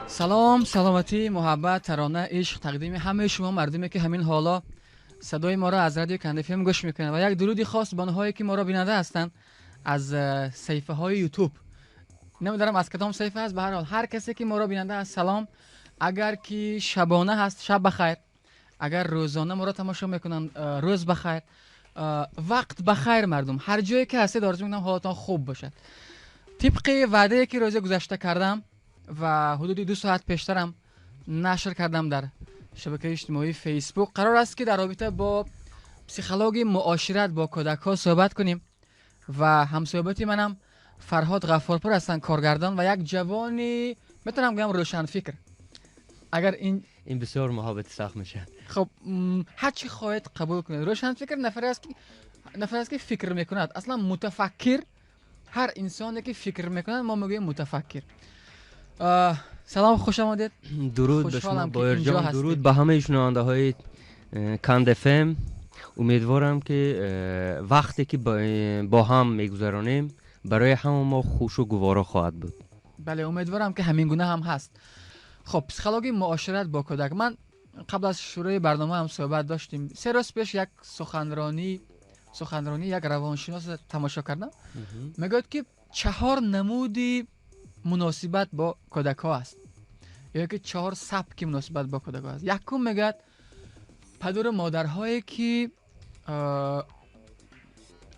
Салом, саломатӣ, муҳаббат, тарона, ишқ тақдими ҳамаи шумо мардуме, ки ҳамин ҳоло садои моро аз радиои Канд FM гӯш мекунанд, ва як дуруди хос ба онҳое, ки моро бинанда ҳастанд аз саҳифаҳои Ютуб. Намедонам, аз кадом саҳифа аст, ба ҳар ҳол, ҳар касе ки моро бинанда аст, салом. Агар ки шабона ҳаст, шаб бахайр, агар рӯзона моро тамошо мекунанд, рӯз бахайр, вақт бахайр. Мардум, ҳар ҷое ки ҳастед, орзу мекунам ҳолатон хуб бошад. Тибқи ваъдае, ки рӯзи гузашта кардам ва ҳудуди 2 соат пештарам нашр кардам дар шабакаи иҷтимоии Фейсбук, қарор аст, ки дар робита бо психологияи муошират бо кӯдакҳо суҳбат кунем ва ҳамсуҳбати манам Фарҳод Ғаффорпур ҳастанд, коргардон ва як ҷавони, метавонам гӯям, рӯшанфикр. Агар ин Ин бисёр муҳаббати сахт мешавад. Хуб, ҳар чӣ хоҳед, қабул кунед. Рӯшанфикр нафаре аст, ки фикр мекунад. Аслан мутафаккир, ҳар инсоне, ки фикр мекунад, мо мегӯем мутафаккир. Салом, хуш омадед. Дуруд ба шумо. Хушҳолам, ки Боирҷон. инҷо ҳастед. Дуруд ба ҳамаи шунавандаҳои Канд FM. Умедворам, ки вақте ки бо ҳам мегузаронем, барои ҳама мо хушу гуворо хоҳад буд. Бале, умедворам, ки ҳамин гуна ҳам ҳаст. Хуб, психологияи муошират бо кӯдак. Ман қабл аз шурӯи барнома ҳам суҳбат доштем. 3 рӯз пеш як суханронӣ як равоншинос тамошо кардам. Мегӯяд, ки чаҳор намуди муносибат бо кӯдакҳо аст ё ки чаҳор сабки муносибат бо кӯдакҳо аст. Якум, мегӯяд, падару модарҳое, ки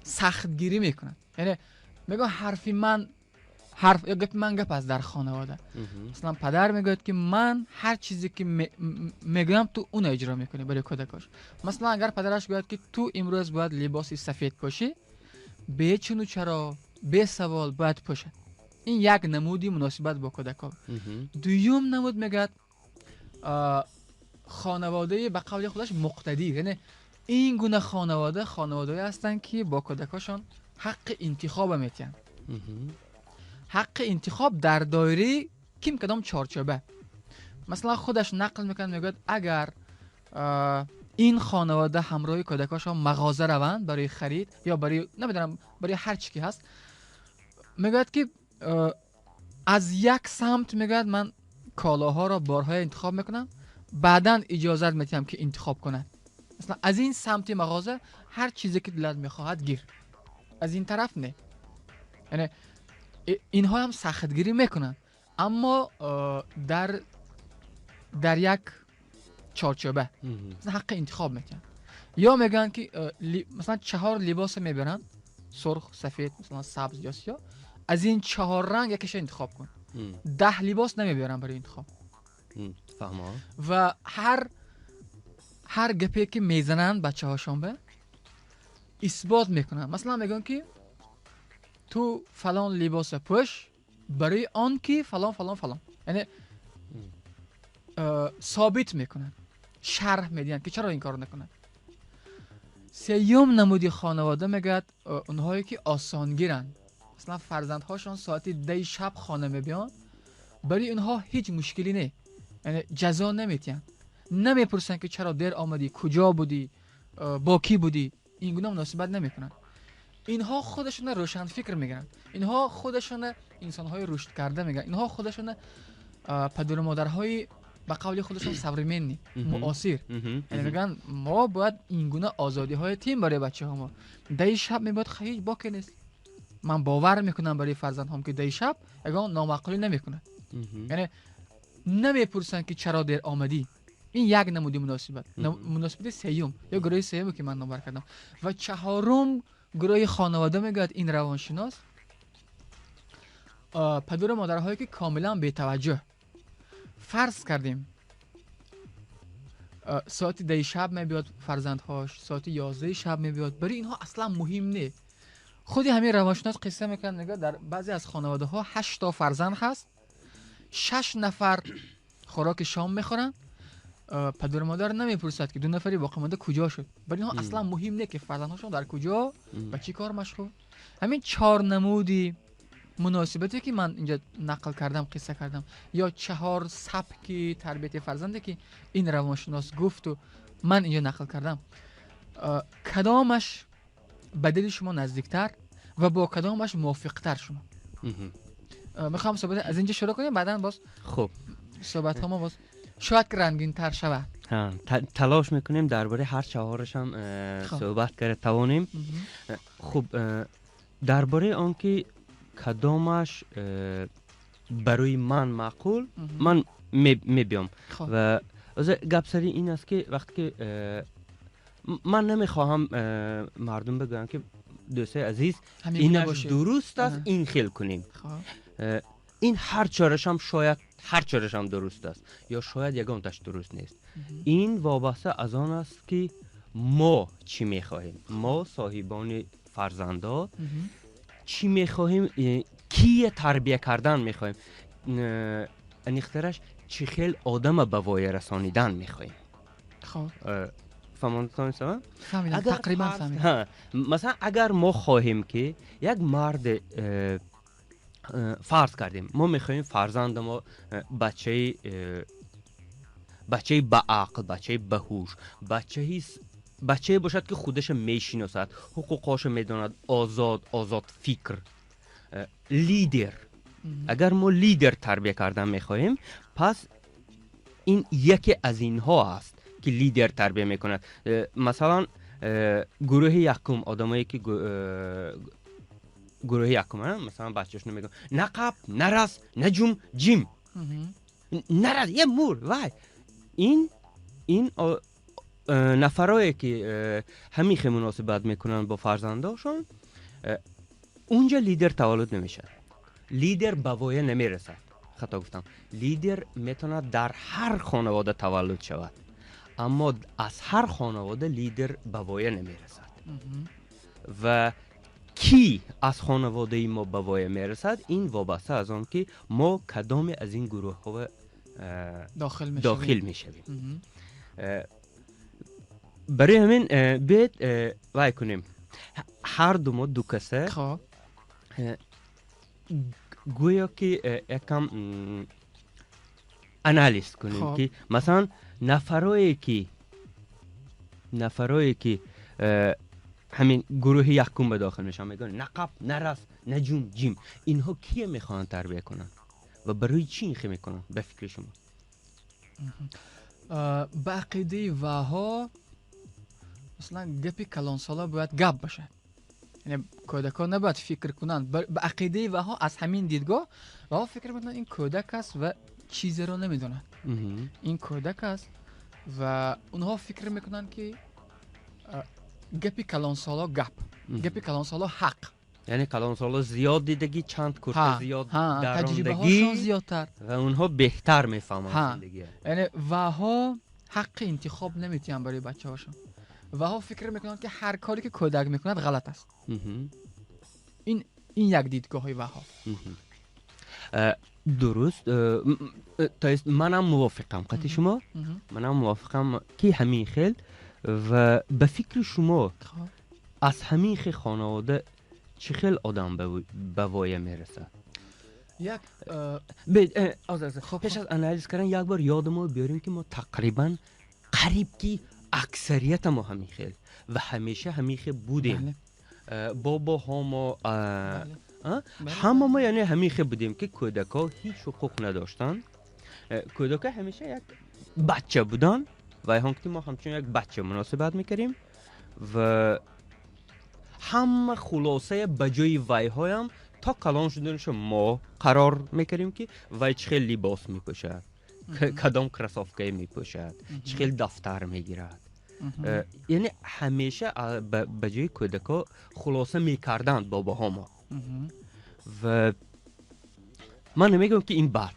сахтгирӣ мекунанд, яъне мегӯяд, ҳарфи ман ҳарф ё гапи ман гап аст дар хонавода. Масалан, падар мегӯяд, ки ман ҳар чизе ки мегӯям, ту уно иҷро мекунӣ барои кӯдакош. Масалан, агар падараш гӯяд, ки ту имрӯз бояд либоси сафед пӯшӣ, бечуну чаро, бесавол бояд пӯшад. Ин як намуди муносибат бо кӯдакон. Дуюм намуд, мегӯяд, хонаводаи ба қавли худаш муқтадир, яъне ин гуна хонавода хонаводае ҳастанд, ки бо кӯдакошон ҳаққи интихоба метиҳанд, ҳаққи интихоб дар доираи ким кадом чорчӯба. Масалан, худаш нақл мекунад, мегӯяд, агар ин хонавода ҳамроҳи кӯдакошон мағоза раванд барои харид ё барои, намедонам, барои ҳар чӣ ки ҳаст, мегӯяд, ки аз як самт, мегӯяд, ман колоҳоро, борҳоя интихоб мекунам, баъдан иҷозат метиҳам, ки интихоб кунад. Масалан, аз ин самти мағоза ҳар чизе ки дилат мехоҳад, гир, аз ин тараф не. Яъне инҳо ҳам сахтгирӣ мекунанд, аммо дар як чорчӯба ҳаққи интихоб метиҳанд. Ё мегӯянд, ки масалан, чаҳор либоса мебаранд: сурх, сафед, масалан, сабз ё сиёҳ. Аз ин чаҳор ранг якеша интихоб кун. 10 либос намебаранд барои интихоб. Ва ҳар гапе ки мезананд бачаҳошон, ба исбот мекунанд. Масалан, мегӯянд, ки ту фалон либоса пӯш барои он ки фалон, фалон, фалон, яъне собит мекунанд, шарҳ медиҳанд, ки чаро ин корро накунанд. Сеюм намуди хонавода, мегӯяд, онҳое ки осонгиранд. Масалан, фарзандҳошон соати 10-и шаб хона мебиёнд, барои инҳо ҳеҷ мушкилӣ не, яъне ҷазо наметиҳанд, намепурсанд, ки чаро дер омадӣ, куҷо будӣ, бо кӣ будӣ. Ин гуна муносибат намекунанд. Инҳо худашона рӯшанфикр мегиранд, инҳо худашона инсонҳои рушдкарда мегиранд, инҳо худашона падару модарҳои, ба қавли худашон, современный, муосир. Яъне мегӯянд, мо бояд ин гуна озодиҳои тим барои бачаҳо. Мо 10-и шаб мебояд, ҳеҷ боке нест, ман бовар мекунам барои фарзандҳом, ки 10-и шаб ягон номаъқулӣ намекунад. Яъне намепурсанд, ки чаро дер омадӣ. Ин як намуди муносибат, муносибати сеюм ё гурӯҳи сеюме, ки ман номбар кардам. Ва чаҳорум гурӯҳи хонавода, мегӯяд ин равоншинос, падару модарҳое, ки комилан бетаваҷҷӯҳ. Фарз кардем, соати 10-и шаб мебиёд фарзандҳош, соати 11-и шаб мебиёд, барои инҳо аслан муҳим не. Худи ҳамин равоншинос қисса мекунад, мегӯяд, дар баъзе аз хонаводаҳо ҳашто фарзанд ҳаст, шаш нафар хӯроки шом мехӯранд, падару модар намепурсад, ки ду нафари боқимонда куҷо шуд. Барои инҳо аслан муҳим не, ки фарзандҳошон дар куҷо, ба чӣ кор машғул. Ҳамин чор намуди муносибате, ки ман инҷа нақл кардам, қисса кардам, ё чаҳор сабки тарбияти фарзанде, ки ин равоншинос гуфту ман инҷо нақл кардам, кадомаш Ба дили шумо наздиктар ва бо кадомаш мувофиқтар шумо? Мехоҳам суҳбат аз инҷо шурӯъ кунем, баъдан боз хуб суҳбатҳо мо боз шояд ки рангинтар шавад. Талош мекунем дар бораи ҳар чаҳорашам суҳбат карда тавонем. Хуб, дар бораи он ки кадомаш барои ман маъқул, ман мебиём. Ва гап сари ин аст, ки вақте ки ман намехоҳам мардум бигӯянд, ки дӯстои азиз, инаш дуруст аст, ин хел кунем. Ин ҳар чорашам шояд, ҳар чорашам дуруст аст ё шояд ягонташ дуруст нест. Ин вобаста аз он аст, ки мо чӣ мехоҳем, мо соҳибони фарзандо чӣ мехоҳем, кие тарбия кардан мехоҳем, аниқтараш чӣ хел одама ба воя расонидан мехоҳем. Фаҳмондатон? Тақрибан. Масалан, агар мо хоҳем, ки як мард, фарз кардем, мо мехоҳем фарзанди мо бачаи баақл, бачаи баҳуш, бачае бошад, ки худаша мешиносад, ҳуқуқҳоша медонад, озод, озодфикр, лидер. Агар мо лидер тарбия кардан мехоҳем, пас ин яке аз инҳо аст, ки лидер тарбия мекунад. Масалан, гурӯҳи якум, одамое ки гурӯҳи якум, масалан, бачаашон мегӯянд: нақаб, нарас, наҷум, ҷим, нарас, е мур. Вай ин нафарое, ки ҳамин хел муносибат мекунанд бо фарзандошон, унҷа лидер таваллуд намешавад, лидер ба воя намерасад. Хато гуфтам, лидер метавонад дар ҳар хонавода таваллуд шавад, аммо аз ҳар хонавода лидер ба воя намерасад. Ва кӣ аз хонаводаи мо ба воя мерасад, ин вобаста аз он ки мо кадоме аз ин гурӯҳҳо дохил мешавем. Барои ҳамин биёед вай кунем, ҳар ду мо ду каса гӯё ки якам анализ кунем, ки масалан нафарое ки ҳамин гурӯҳи якум ба дохил мешаванд, мегӯянд: нақаб, нарас, наҷум, ҷим, инҳо кие мехоҳанд тарбия кунанд ва барои чӣ ин хел мекунанд, ба фикри шумо? Ба ақидаи ваҳо, масалан, гапи калонсола бояд гап бошад, яъне кӯдакон набояд фикр кунанд. Ба ақидаи ваҳо, аз ҳамин дидгоҳ ваҳо фикр мекунанд, ин кӯдак аст ва чизеро намедонад, ин кӯдак аст ва онҳо фикр мекунанд, ки гапи калонсоло гап, гапи калонсоло ҳақ. Яъне калонсоло зиёд дидагӣ, чанд курта зиёд таҷрибаҳошон зиёдтар ва онҳо беҳтар мефаҳманд. Яъне ваҳо ҳаққи интихоб наметиҳанд барои бачаҳошон. Ваҳо фикр мекунанд, ки ҳар коре ки кӯдак мекунад, ғалат аст. Ин як дидгоҳи ваҳо. Дуруст, то есть манам мувофиқам қати шумо, манам мувофиқам, ки ҳамин хел. Ва ба фикри шумо, аз ҳамин хел хонавода чӣ хел одам ба воя мерасад? Як Пеш аз анализ кардан як бор ёдамо биёрем, ки мо тақрибан қариб ки аксарията мо ҳамин хел ва ҳамеша ҳамин хел будем. Бобоҳо мо, ҳама мо, яъне ҳамин хел будем, ки кӯдакҳо ҳеҷ ҳуқуқ надоштанд, кӯдакҳо ҳамеша як бача буданд ва ҳон ки мо ҳамчун як бача муносибат мекардем ва ҳама хулосая ба ҷои вайҳоям то калон шуданашо мо қарор мекардем, ки вай чӣ хел либос мепӯшад, кадом кроссовкае мепӯшад, чӣ хел дафтар мегирад. Яъне ҳамеша ба ҷои кӯдакҳо хулоса мекарданд бобоҳо мо. Ва ман намегӯям, ки ин бад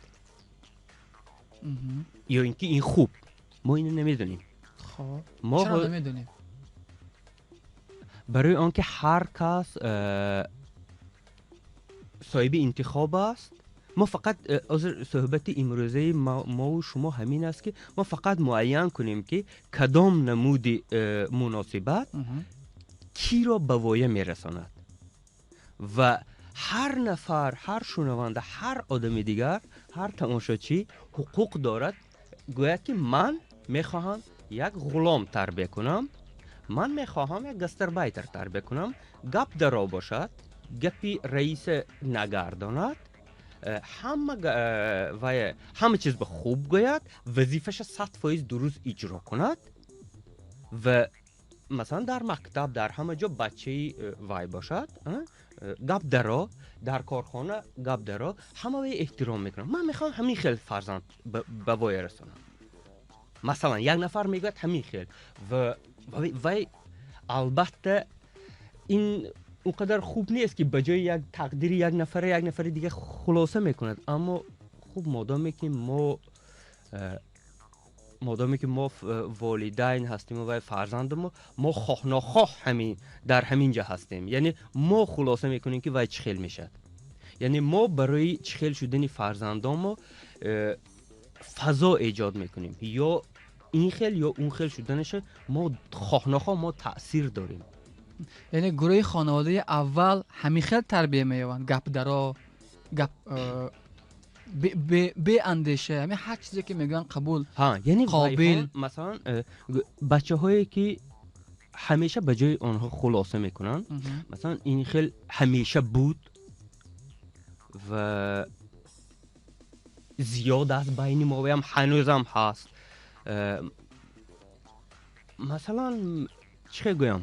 ё ин ки ин хуб, мо ино намедонем. Мо намедонем. Барои он ки ҳар кас соҳиби интихоб аст. Мо фақат ҳозир суҳбати имрӯзаи мову шумо ҳамин аст, ки мо фақат муайян кунем, ки кадом намуди муносибат киро ба воя мерасонад. Ва ҳар нафар, ҳар шунаванда, ҳар одами дигар, ҳар тамошочӣ ҳуқуқ дорад гӯяд, ки ман мехоҳам як ғулом тарбия кунам. Ман мехоҳам як гастарбайтер тарбия кунам, гап даро бошад, гапи раиса нагардонад, ҳама вай ҳама чиз ба хуб гӯяд, вазифаша 100% дуруст иҷро кунад ва масалан дар мактаб, дар ҳама ҷо бачаи вай бошад, гап даро, дар корхона гап даро, ҳама вай эҳтиром мекунад. Ман мехоҳам ҳамин хел фарзанд ба воя расонам. Масалан, як нафар мегӯяд ҳамин хел ва вай албатта ин он қадар хуб нест, ки ба ҷои як тақдири як нафара як нафари дига хулоса мекунад, аммо хуб, модоме ки мо волидайн ҳастем ва фарзанди мо хоҳ нохоҳ ҳамин дар ҳамин ҷа ҳастем, яъне мо хулоса мекунем, ки вай чӣ хел мешавад. Яъне мо барои чӣ хел шудани фарзандон мо фазо эҷод мекунем, ё ин хел, ё он хел шуданаша мо хоҳ нохоҳ мо таъсир дорем. Яъне гурӯҳи хонаводаи аввал ҳамин хел тарбия меёбанд, гапдаро, гап беандеша, ҳамин ҳар чизе ки мегӯянд, қабул. Ҳа, яъне қобил. Масалан, бачаҳое ки ҳамеша ба ҷои онҳо хулоса мекунанд, масалан, ин хел ҳамеша буд ва зиёд аст байни моваям, ҳанӯзам ҳаст. Масалан, чӣ хел гӯям,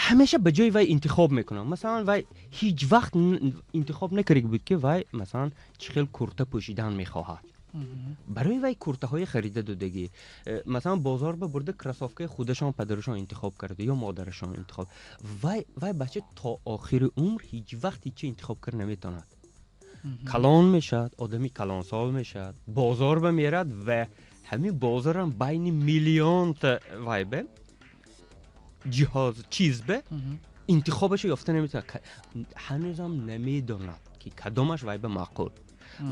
ҳамеша ба ҷои вай интихоб мекунам. Масалан, вай ҳеҷ вақт интихоб накарда буд, ки вай масалан чӣ хел курта пӯшидан мехоҳад. Барои вай куртаҳои харида додагӣ, масалан, бозор ба бурда, кроссовкаи худашон падарашон интихоб карда ё модарашон интихоб. Вай бача то охири умр ҳеҷ вақт ҳеҷ интихоб карда наметавонад. Калон мешавад, одами калонсол мешавад, бозор ба мерад ва ҳамин бозорам байни миллионта вай бе ҷиҳоз чиз бе интихобашо ёфта наметавонад, ҳанӯзам намедонад, ки кадомаш вай ба маъқул.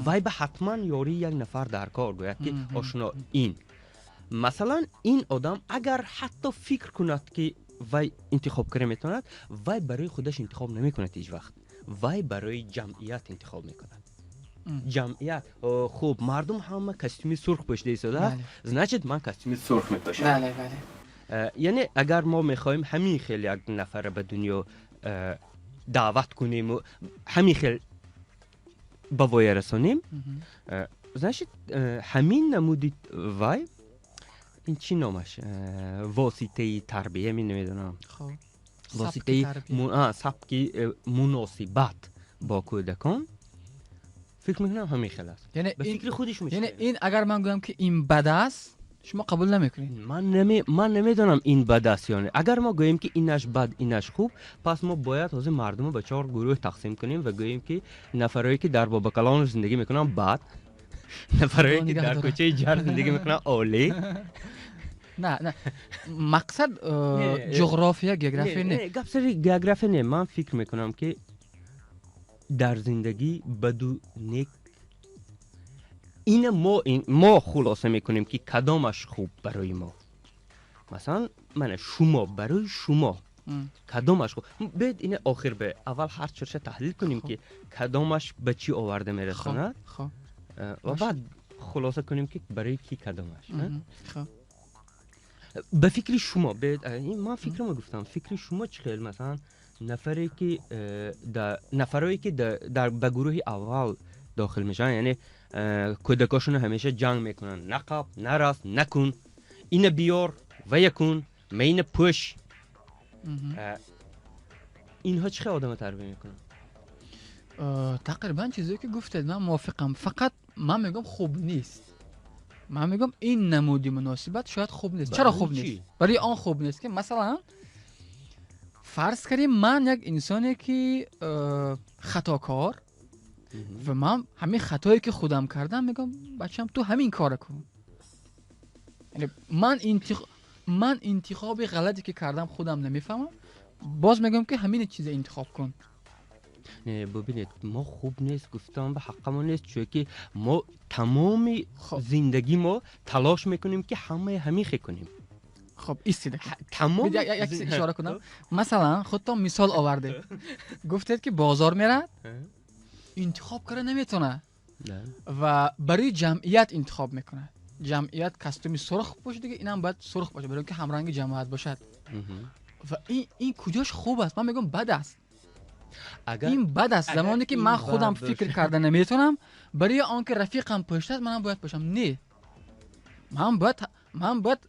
Вай ба ҳатман ёрии як нафар дар кор, гӯяд, ки ошно ин. Масалан, ин одам агар ҳатто фикр кунад, ки вай интихоб карда метавонад, вай барои худаш интихоб намекунад ҳеҷ вақт, вай барои ҷамъият интихоб мекунад. Ҷамъият хуб, мардум ҳама костюми сурх пӯшида истодааст, значит, ман костюми сурх мепӯшам. бале бале Яъне агар мо мехоҳем ҳамин хел як нафара ба дунё даъват кунему ҳамин хел ба воя расонем, значит, ҳамин намуди вай, ин чӣ номаш, воситаи тарбия, ми намедонам, воситаи сабки муносибат бо кӯдакон, фикр мекунам, ҳамин хел аст. Ба фикри худи шумо? Яъне ин агар ман гӯям, ки ин бад аст, шумо қабул намекунед? Ман намедонам, ин бад аст ё не. Агар мо гӯем, ки инаш бад, инаш хуб, пас мо бояд ҳозир мардумро ба чор гурӯҳ тақсим кунем ва гӯем, ки нафарое ки дар Бобакалон зиндагӣ мекунанд, бад, нафарое ки дар кӯчаи Ҷар зиндагӣ мекунанд, олӣ. На, мақсад ҷуғрофия, география не. Гап сари география не. Ман фикр мекунам, ки дар зиндагӣ баду нек ина мо хулоса мекунем, ки кадомаш хуб барои мо. Масалан, мана шумо, барои шумо кадомаш хуб? Биёед, ина охир бе аввал ҳар чорша таҳлил кунем, ки кадомаш ба чӣ оварда мерасонад ва баъд хулоса кунем, ки барои ки кадомаш. Ба фикри шумо, ман фикрамо гуфтам, фикри шумо чӣ хел? Масалан, нафаре ки нафарое ки ба гурӯҳи аввал дохил мешаванд, яъне кӯдакошонро ҳамеша ҷанг мекунанд: нақаб, нарас, накун, ина биёр ва якун, ма ина пӯш, инҳо чӣ хел одама тарбия мекунанд? Тақрибан чизе ки гуфтед, ман мувофиқам. Фақат ман мегӯям, хуб нест. Ман мегӯям, ин намуди муносибат шояд хуб нест. Чаро хуб нест? Барои он хуб нест, ки масалан, фарз кардем, ман як инсоне ки хатокор ва ман ҳамин хатое ки худам кардам, мегӯям: «Бачам, ту ҳамин кора кун». Ман интихоби ғалате ки кардам, худам намефаҳмам, боз мегӯям, ки ҳамин чиза интихоб кун. Не, бубинед, мо хуб нест гуфтам ба ҳаққамон нест, чунки мо тамоми зиндагӣ мо талош мекунем, ки ҳамаи ҳамин хел кунем. Хоб, истида, як чиз ишора кунам. Масалан, худтон мисол овардед, гуфтед, ки бозор мерад, интихоб карда наметавонад ва барои ҷамъият интихоб мекунад. ҷамъият костюми сурх пӯшида, инам бояд сурх бошад, барои инки ҳамранги ҷамоат бошад. Ва ин куҷош хуб аст? Ман мегӯям, бад аст. Ин бад аст. Замоне ки ман худам фикр карда наметавонам, барои он ки рафиқам пӯшидааст, манам бояд пӯшам. Не, ман бояд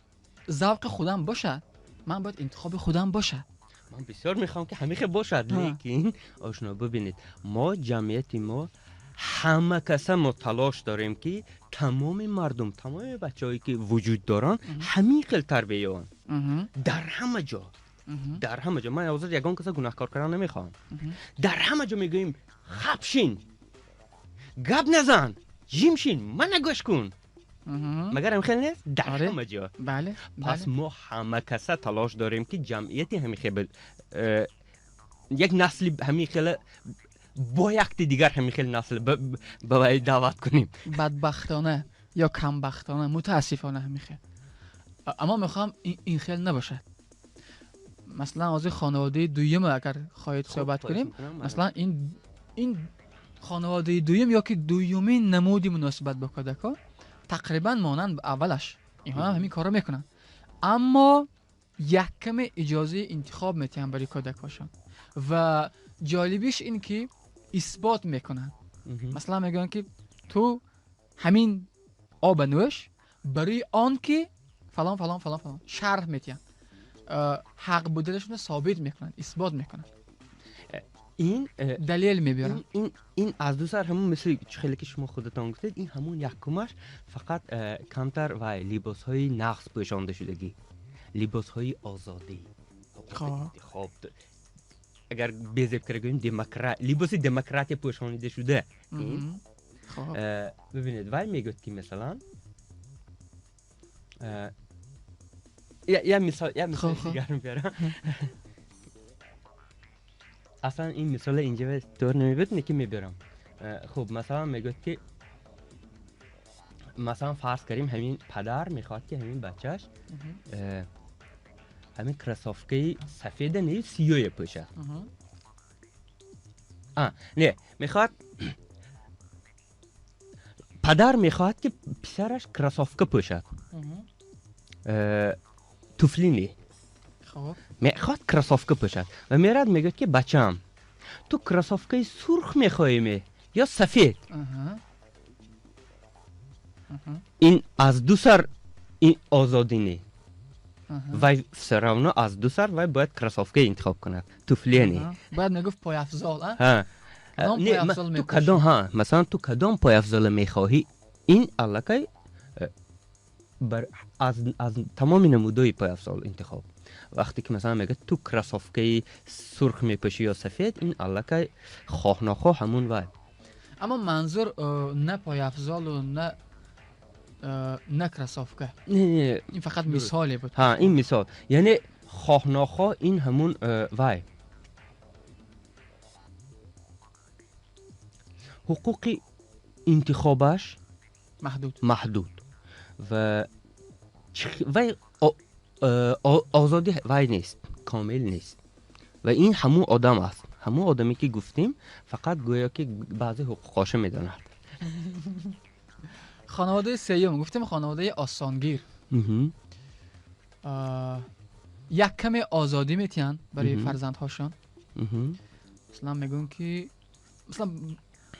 завқи худам бошад, ман бояд интихоби худам бошад. Ман бисёр мехоҳам, ки ҳамихел бошад, лекин, ошно, бибинед, мо, ҷамъияти мо, ҳама каса мо талош дорем, ки тамоми мардум, тамоми бачаҳое, ки вуҷуд доранд, ҳамин хел тарбия ёбанд дар ҳама ҷо. Дар ҳама ҷо, ман ҳозир ягон каса гунаҳкор кардан намехоҳам, дар ҳама ҷо мегӯем: хап шин, гап назан, ҷим шин, мана гӯш кун. Магар ҳам хел нест дар ҳама ҷо? Бале. Пас мо ҳама каса талош дорем, ки ҷамъияти ҳамин хел, як насли ҳамин хела бо якти дигар ҳамин хел насл ба вай даъват кунем. Бадбахтона ё камбахтона, мутаассифона, ҳамин хел. Аммо мехоҳам ин хел набошад. Масалан, ҳозир хонаводаи дуюм агар хоҳед суҳбат кунем, масалан, ин хонаводаи дуюм ё ки дуюмин намуди муносибат бо кӯдакон тақрибан монанд ба аввалаш. Инҳо ҳам ҳамин корро мекунанд, аммо як каме иҷозаи интихоб метиҳанд барои кӯдакҳошон ва ҷолибиш ин ки исбот мекунанд. Масалан, мегӯянд, ки ту ҳамин оба нӯш, барои он ки фалон, фалон, фалон, фалон. Шарҳ метиҳанд, ҳақ буданашонро собит мекунанд, исбот мекунанд. Ин далел мебиёранд. Ин аз ду сар ҳамон, мисли хеле ки шумо худатон гуфтед, ин ҳамон якумаш, фақат камтар вай либосҳои нағз пӯшонда шудагӣ, либосҳои озодӣ, интихоб, агар безеб карда гӯем, либоси демократия пӯшонида шуда. Бибинед, вай мегӯяд, ки масалан, я мисоли дигар мебиёрам. Аслан ин мисола инҷа тур намебиёд, неки мебиёрам. Хуб, масалан, мегӯяд, ки масалан, фарз кардем, ҳамин падар мехоҳад, ки ҳамин бачааш ҳамин кроссовкаи сафеда не, сиёя пӯшад. Не, мехоҳад, падар мехоҳад, ки писараш кроссовка пӯшад, туфли не, мехоҳад кроссовка пӯшад ва мерад, мегӯяд, ки бачаам, ту кроссовкаи сурх мехоҳӣ ё сафед? Ин аз ду сар ин озодӣ не. Вай всё равно аз ду сар вай бояд кроссовка интихоб кунад, туфлия не. Бояд мегуфт пойафзол. Ту кадом, ҳа, масалан, ту кадом пойафзола мехоҳӣ? Ин аллакай аз тамоми намудои пойафзол интихоб. Вақте ки, масалан, мегӯяд, ту кроссовкаи сурх мепӯшӣ ё сафед, ин аллакай хоҳ нохоҳ ҳамун вай. Аммо манзур на пойафзолу на кроссовка, ин фақат мисоле буд. Ҳа, ин мисол, яъне хоҳ нохоҳ ин ҳамун вай ҳуқуқи интихобаш маҳдуд. Маҳдуд ва вай озодӣ вай нест, комил нест. Ва ин ҳамун одам аст, ҳамун одаме, ки гуфтем, фақат гӯё ки баъзе ҳуқуқҳоша медонад. Хонаводаи сеюм гуфтем, хонаводаи осонгир, як каме озодӣ метиҳанд барои фарзандҳошон. Масалан, мегӯям, ки масалан,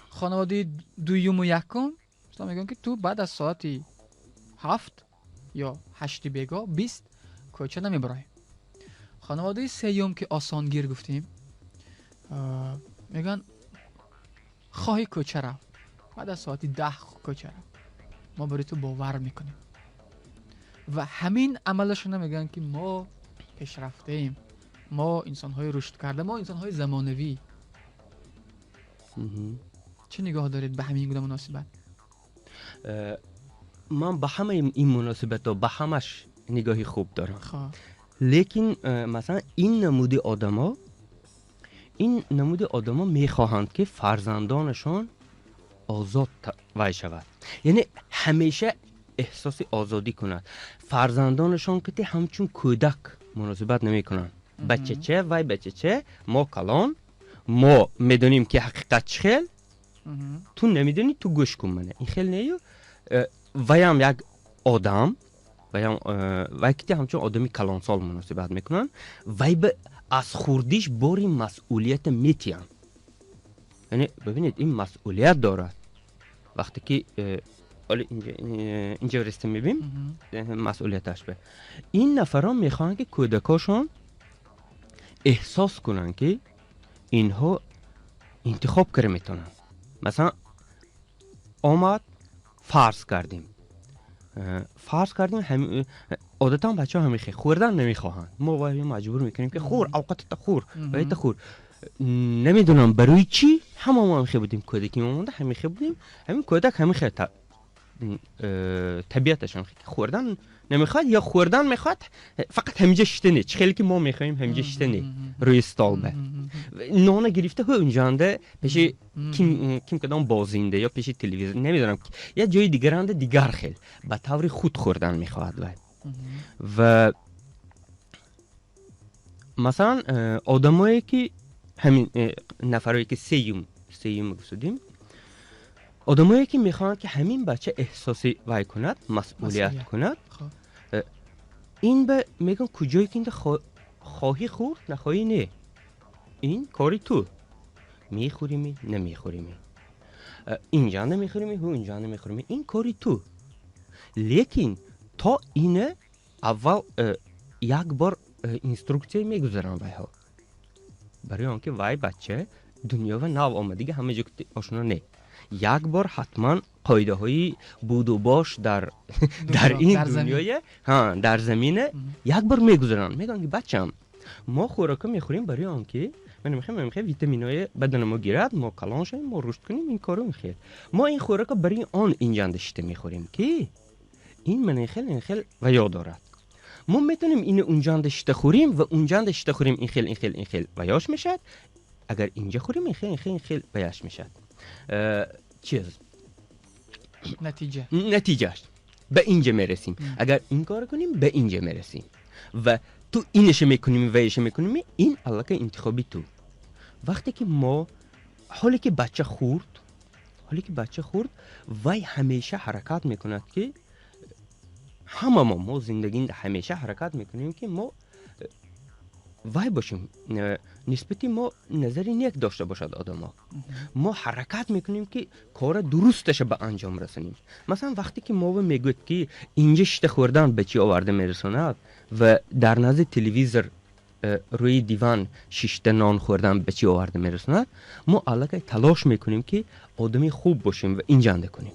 хонаводаи дуюму якум, масалан, мегӯям, ки ту баъд аз соати 7 ё 8-и бегоҳ 20 кӯча намебароӣ. Хонаводаи сеюм, ки осонгир гуфтем, мегӯянд: хоҳӣ кӯча рав, баъд аз соати 10 кӯча рав, мо барои ту бовар мекунем. Ва ҳамин амалашона мегӯянд, ки мо пешрафтаем, мо инсонҳои рушд карда, мо инсонҳои замонавӣ. Чӣ нигоҳ доред ба ҳамин гуна муносибат? Ман ба ҳамаи ин муносибатҳо, ба ҳамаш нигоҳи хуб дорам, лекин масалан, ин намуди одамо мехоҳанд, ки фарзандонашон озод вай шавад, яъне ҳамеша эҳсоси озодӣ кунад. Фарзандонашон ки ҳамчун кӯдак муносибат намекунанд. Бачача, вай бачача, мо калон, мо медонем, ки ҳақиқат чӣ хел, ту намедонӣ, ту гӯш кун мана. Ин хел нею ваям як Одам вай ки ҳамчун одами калонсол муносибат мекунанд, вай ба аз хурдиш бори масъулията метиҳанд. Яъне бибинед, ин масъулият дорад. Вақте ки оли инҷа реста мебинем, масъулияташ бе ин нафарон мехоҳанд, ки кӯдакошон эҳсос кунанд, ки инҳо интихоб карда метавонанд. Масалан, омад, фарз кардем, одатан бачаҳо ҳамихе хӯрдан намехоҳанд. Мо вай маҷбур мекунем, ки хӯр, авқатата хӯр, вайта хӯр. Намедонам барои чӣ, ҳама мо ҳамихе будем, кӯдаки мо монда ҳамихе будем. Ҳамин кӯдак ҳамихе табиаташ ҳамихе, ки хӯрдан намехоҳад ё хӯрдан мехоҳад, фақат ҳаминҷа шита не, чӣ хеле ки мо мехоҳем, ҳаминҷа шита не, рӯи стол ба нона гирифта, ҳо, унҷанда пеши ким кадом бозинда ё пеши телевизор, намедонам, як ҷои дигаранда, дигар хел ба таври худ хӯрдан мехоҳад вай. Ва масалан, одамое ки ҳамин нафарое ки сеюм гуфтудем, одамое ки мехоҳанд, ки ҳамин бача эҳсоси вай кунад, масъулият кунад, ин ба мегӯям, куҷое ки инда хоҳӣ хӯрд, нахоҳӣ не, ин кори ту, мехӯрими, намехӯрими, инҷа намехӯрими, ҳу, инҷа намехӯрими, ин кори ту. Лекин то ина аввал як бор инструксия мегузаранд вайҳо, барои он ки вай бача дунёва нав омадига, ҳама ҷо ошно не, як бор ҳатман қоидаҳои будубош дар ин дунёя, дар замина як бор мегузаранд. Мегӯянд, ки бачам, мо хӯрока мехӯрем барои он ки ман мехоҳем витаминҳои бадани мо гирад, мо калон шавем, мо рушд кунем, ин кору мехел. Мо ин хӯрока барои он инҷанда шита мехӯрем, ки ин мана хел, ин хел ва ёд дорад. Мо метавонем ини унҷанда шита хӯрем ва унҷанда шита хӯрем, ин хел, ин хел, ин хел ваёш мешавад. Агар инҷа хӯрем, ин хел, ин хел, ин хел ваяш мешавад. Чиз натиҷа. Натиҷааш ба инҷа мерасем. Агар ин кор кунем, ба инҷа мерасем ва ту инаша мекунем, ваиша мекунем, ин аллакай интихоби ту. Вақте ки мо ҳоле ки бача хурд, вай ҳамеша ҳаракат мекунад, ки ҳама мо зиндагӣ ҳамеша ҳаракат мекунем, ки мо вай бошем, нисбати мо назари нек дошта бошад одамо. Мо ҳаракат мекунем, ки кора дурусташа ба анҷом расонем. Масалан, вақте ки мо мегӯяд, ки инҷа шита хӯрдан ба чӣ оварда мерасонад ва дар назди телевизор рӯи диван шишта нон хӯрдан ба чӣ оварда мерасонад, мо аллакай талош мекунем, ки одами хуб бошем ва инҷанда кунем.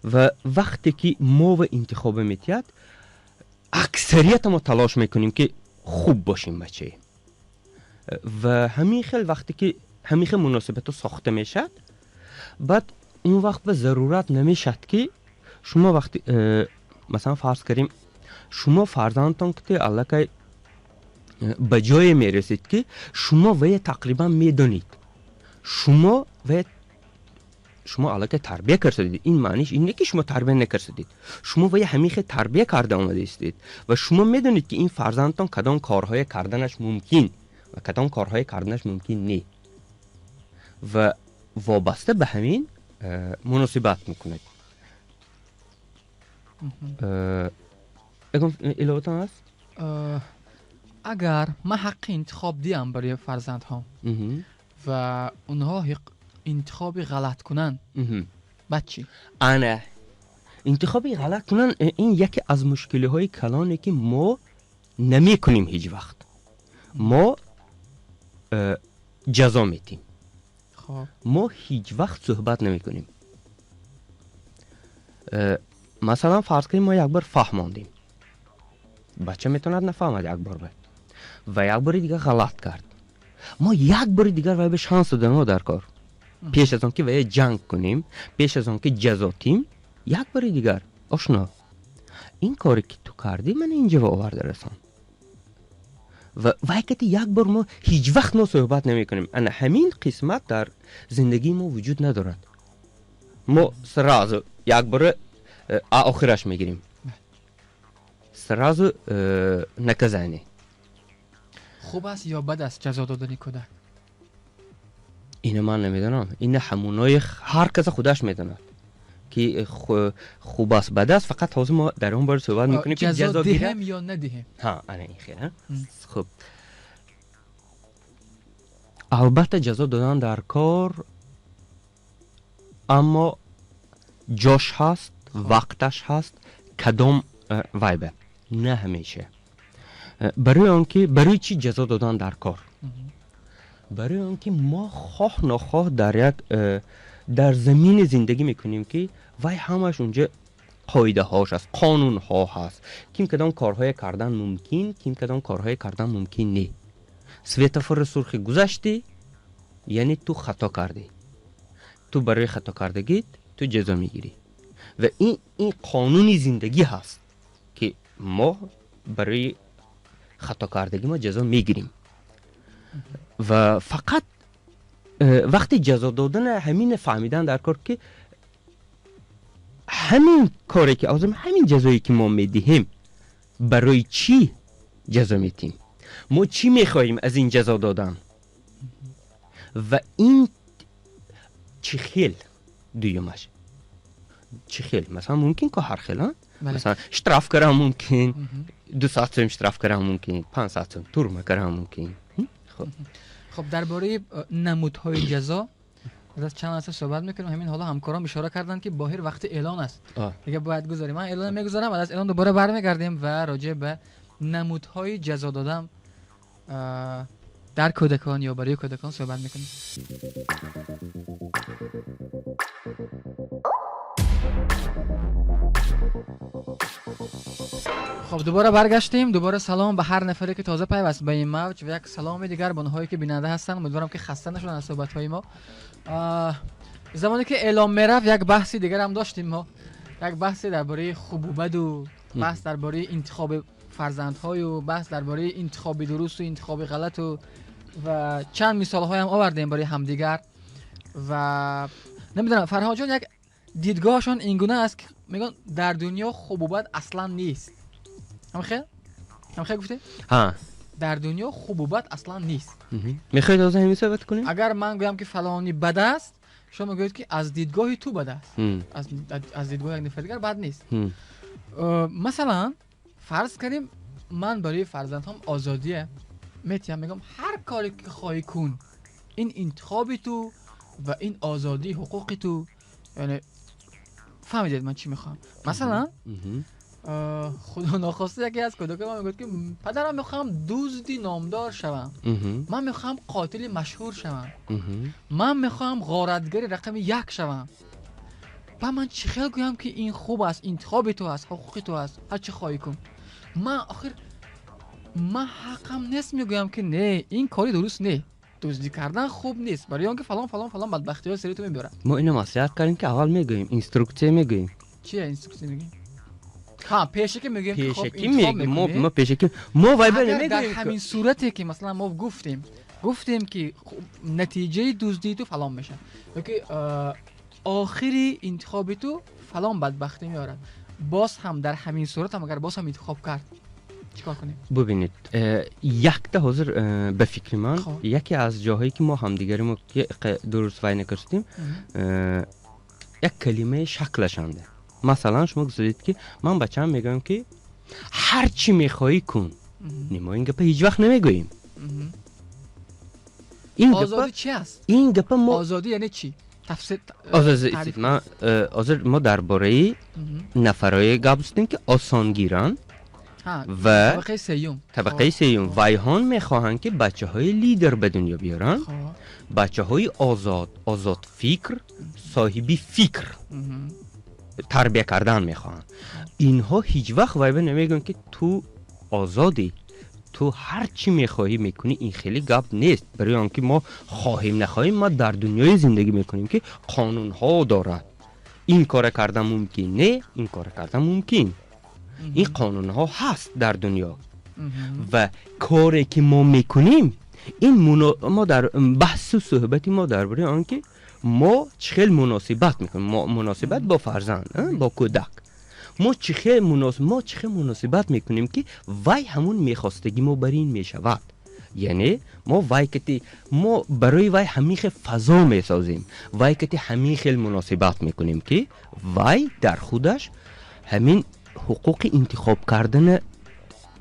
Ва вақте ки мо ва интихоба метиҳад, аксарията мо талош мекунем, ки хуб бошем бачае. Ва ҳамин хел вақте ки ҳамин хел муносибатҳо сохта мешавад, баъд он вақт ба зарурат намешавад, ки шумо вақти масалан, фарз кардем, шумо фарзандтон ки аллакай ба ҷое мерасед, ки шумо вая тақрибан медонед, шумо вая шумо аллакай тарбия кардед. Ин маъниш ин не, ки шумо тарбия накардед, шумо вая ҳамин хел тарбия карда омадаистед ва шумо медонед, ки ин фарзандтон кадом корҳое карданаш мумкин ва кадом корҳое карданаш мумкин не, ва вобаста ба ҳамин муносибат мекунед. Ягон иловатон ҳаст? Агар ман ҳаққи интихоб диҳам барои фарзандҳо ва онҳо интихоби ғалат кунанд, баъд чӣ? Ана, интихоби ғалат кунанд, ин яке аз мушкилиҳои калоне, ки мо намекунем. Ҳеҷ вақт мо ҷазо метим, мо ҳеҷ вақт суҳбат намекунем. Масалан, фарз кунем, мо як бор фаҳмондем, бача метавонад нафаҳмад як бор ва як бори дигар ғалат кард. Мо як бори дигар вай ба шанс додамо дар кор, пеш аз он ки вая ҷанг кунем, пеш аз он ки ҷазо тим, як бори дигар: «Ошно, ин коре ки ту кардӣ, мана инҷа оварда расон». Ва вай кати як бор мо ҳеҷ вақт мо суҳбат намекунем. Ана ҳамин қисмат дар зиндагии мо вуҷуд надорад. Мо сразу як бора охираш мегирем, сразу наказание. Хуб аст ё бад аст ҷазо додани кӯдак? Ина ман намедонам, ина ҳамунои ҳар каса худаш медонад. ки хуб аст, бад аст, фақат ҳозир мо дар он бора суҳбат мекунем, ки ҷазо диҳем ё надиҳем. Ҳа, ана ин хел. Хуб, албатта, ҷазо додан дар кор, аммо ҷош ҳаст, вақташ ҳаст, кадом вайбе, на ҳамеша. Барои он ки, барои чӣ ҷазо додан дар кор? Барои он ки мо хоҳ нохоҳ дар як дар замине зиндагӣ мекунем, ки вай ҳамаш унҷа қоидаҳош аст, қонунҳо ҳаст, ким кадом корҳое кардан мумкин, ким кадом корҳое кардан мумкин не. Светофори сурхи гузаштӣ, яъне ту хато кардӣ, ту барои хато кардагит ту ҷазо мегирӣ. Ва ин қонуни зиндагӣ ҳаст, ки мо барои хато кардагӣ мо ҷазо мегирем. Ва фақат вақти ҷазо додана ҳамина фаҳмидан дар кор, ки ҳамин коре ки ҳозир, ҳамин ҷазое ки мо медиҳем, барои чӣ ҷазо медиҳем, мо чӣ мехоҳем аз ин ҷазо додан ва ин чӣ хел. Дуюмаш, чӣ хел? Масалан, мумкин ко ҳар хел, масалан, штраф кардан мумкин, 200 сум штраф кардан мумкин, 500 сум турма кардан мумкин. Хуб, дар бораи намудҳои ҷазо аз чанд лаҳза суҳбат мекунем. Ҳамин ҳоло ҳамкорон ишора карданд, ки боҳир вақти эълон аст, дига бояд гузарем. Ман эълон мегузарам, аз эълон дубора бармегардем ва роҷеъ ба намудҳои ҷазо додан дар кӯдакон ё барои кӯдакон суҳбат мекунем. Хуб, дубора баргаштем. Дубора салом ба ҳар нафаре, ки тоза пайваст ба ин мавҷ, ва як саломи дигар ба онҳое, ки бинанда ҳастанд. Умедворам, ки хаста нашуданд аз суҳбатҳои мо. Замоне ки эълом мерафт, як баҳси дигар ҳам доштем мо, як баҳсе дар бораи хубу баду, баҳс дар бораи интихоби фарзандҳою, баҳс дар бораи интихоби дурусту интихоби ғалату, ва чанд мисолҳоям овардем барои ҳамдигар. Ва намедонам, Фарҳодҷон, як дидгоҳашон ин гуна аст, ки мегӯянд, дар дунё хубу бад аслан нест. Ҳамхел, ҳамхел гуфтем? Ҳа. Дар дунё хубу бад аслан нест. Мехоҳед ҳозир ҳамин суҳбат кунем? Агар ман гӯям, ки фалони бад аст, шумо мегӯед, ки аз дидгоҳи ту бад аст, аз дидгоҳи як нафари дигар бад нест. Масалан, фарз кардем, ман барои фарзандҳом озодия метиҳам, мегӯям, ҳар коре ки хоҳӣ кун, ин интихоби ту ва ин озодии ҳуқуқи ту. Яъне фаҳмидед, ман чӣ мехоҳам? Масалан, худо нохоста, яке аз кӯдакон ман мегӯяд, ки падарам, мехоҳам дузди номдор шавам, ман мехоҳам қотили машҳур шавам, ман мехоҳам ғоратгари рақами як шавам. Ба ман чӣ хел гӯям, ки ин хуб аст, интихоби ту аст, ҳуқуқи ту аст, ҳар чӣ хоҳӣ кун? Ман охир ман ҳаққам нест мегӯям, ки не, ин кори дуруст не, дуздӣ кардан хуб нест, барои он ки фалон, фалон, фалон бадбахтиҳо сари ту мебиёрад. Мо ино маслиҳат кардем, ки аввал мегӯем, инструксия мегӯем. Чия инструксия мегӯем? Ҳа, пешакӣ мегӯем, ки хоб, пешакӣ интихоб мегӯем мо. мекунем. Мо пешакӣ мо вайба Агар дар намегӯем. ҳамин сурате, ки масалан мо гуфтем, ки хуб, натиҷаи дуздии ту фалон мешавад ёки охири интихоби ту фалон бадбахтӣ меорад, боз ҳам дар ҳамин сурат ҳам агар боз ҳам интихоб кард, чӣ кор кунем? Бубинед, якта ҳозир, ба фикри ман, яке аз ҷоҳое, ки мо ҳамдигари мо ки дуруст вай накарстем, як калимаи шаклашанде. Масалан, шумо гуфтед, ки ман бачаам мегӯям, ки ҳар чӣ мехоҳӣ кун. Не, мо ин гапа ҳеҷ вақт намегӯем. Ин гапа Озодӣ чи аст? Ин гапа мо Озодӣ яъне чӣ? Тафсир, озод таъриф. Ман ҳозир мо дар бораи нафарое гап задем, ки осонгиранд ва табақаи сеюм. Табақаи сеюм. Вайҳон мехоҳанд, ки бачаҳои лидер ба дунё биёранд, бачаҳои озод, озодфикр, соҳиби фикр тарбия кардан мехоҳанд. Инҳо ҳеҷ вақт вайба намегӯянд, ки ту озодӣ, ту ҳар чӣ мехоҳӣ мекунӣ. Ин хеле гап нест, барои он ки мо хоҳем нахоҳем, мо дар дунёе зиндагӣ мекунем, ки қонунҳо дорад. Ин кора кардан мумкин не, ин кора кардан мумкин, ин қонунҳо ҳаст дар дунё. Ва коре ки мо мекунем, ин мо дар баҳсу суҳбати мо дар бораи он ки мо чӣ хел муносибат мекунем, муносибат бо фарзанд, бо кӯдак, мо чӣ хел муносибат мекунем, ки вай ҳамун мехостагӣ мо бар ин мешавад. Яъне мо вай кати, мо барои вай ҳамин хел фазо месозем, вай кати ҳамин хел муносибат мекунем, ки вай дар худаш ҳамин ҳуқуқи интихоб кардана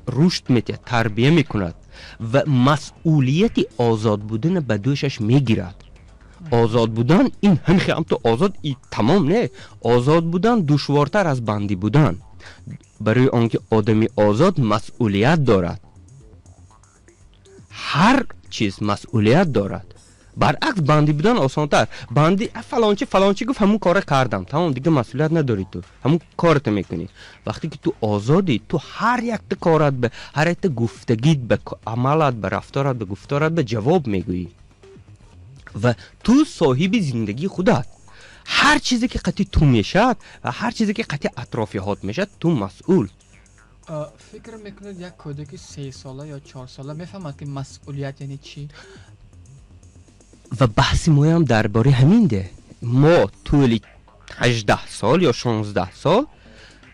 рушд метиҳад, тарбия мекунад ва масъулияти озод будана ба дӯшаш мегирад. Озод будан ин ҳамин хел ҳамту озод и тамом не. Озод будан душвортар аз бандӣ будан, барои он ки одами озод масъулият дорад, ҳар чиз масъулият дорад. Баръакс, бандӣ будан осонтар. Банди фалончи фалончи гуфт, ҳамун кора кардам, тамом, дига масъулият надорӣ, ту ҳамун кората мекунӣ. Вақте ки ту озодӣ, ту ҳар якта корат ба ҳар якта гуфтагит, ба амалат, ба рафторат, ба гуфторат ба ҷавоб мегӯӣ ва ту соҳиби зиндагии худат. Ҳар чизе ки қати ту мешавад ва ҳар чизе ки қати атрофиҳот мешавад, ту масъул. Фикр мекунед, як кӯдаки 3сола ё 4сола мефаҳмад, ки масъулият яъне чӣ? Ва баҳси моям дар бораи ҳамин де. Мо тӯли 18 сол ё 16 сол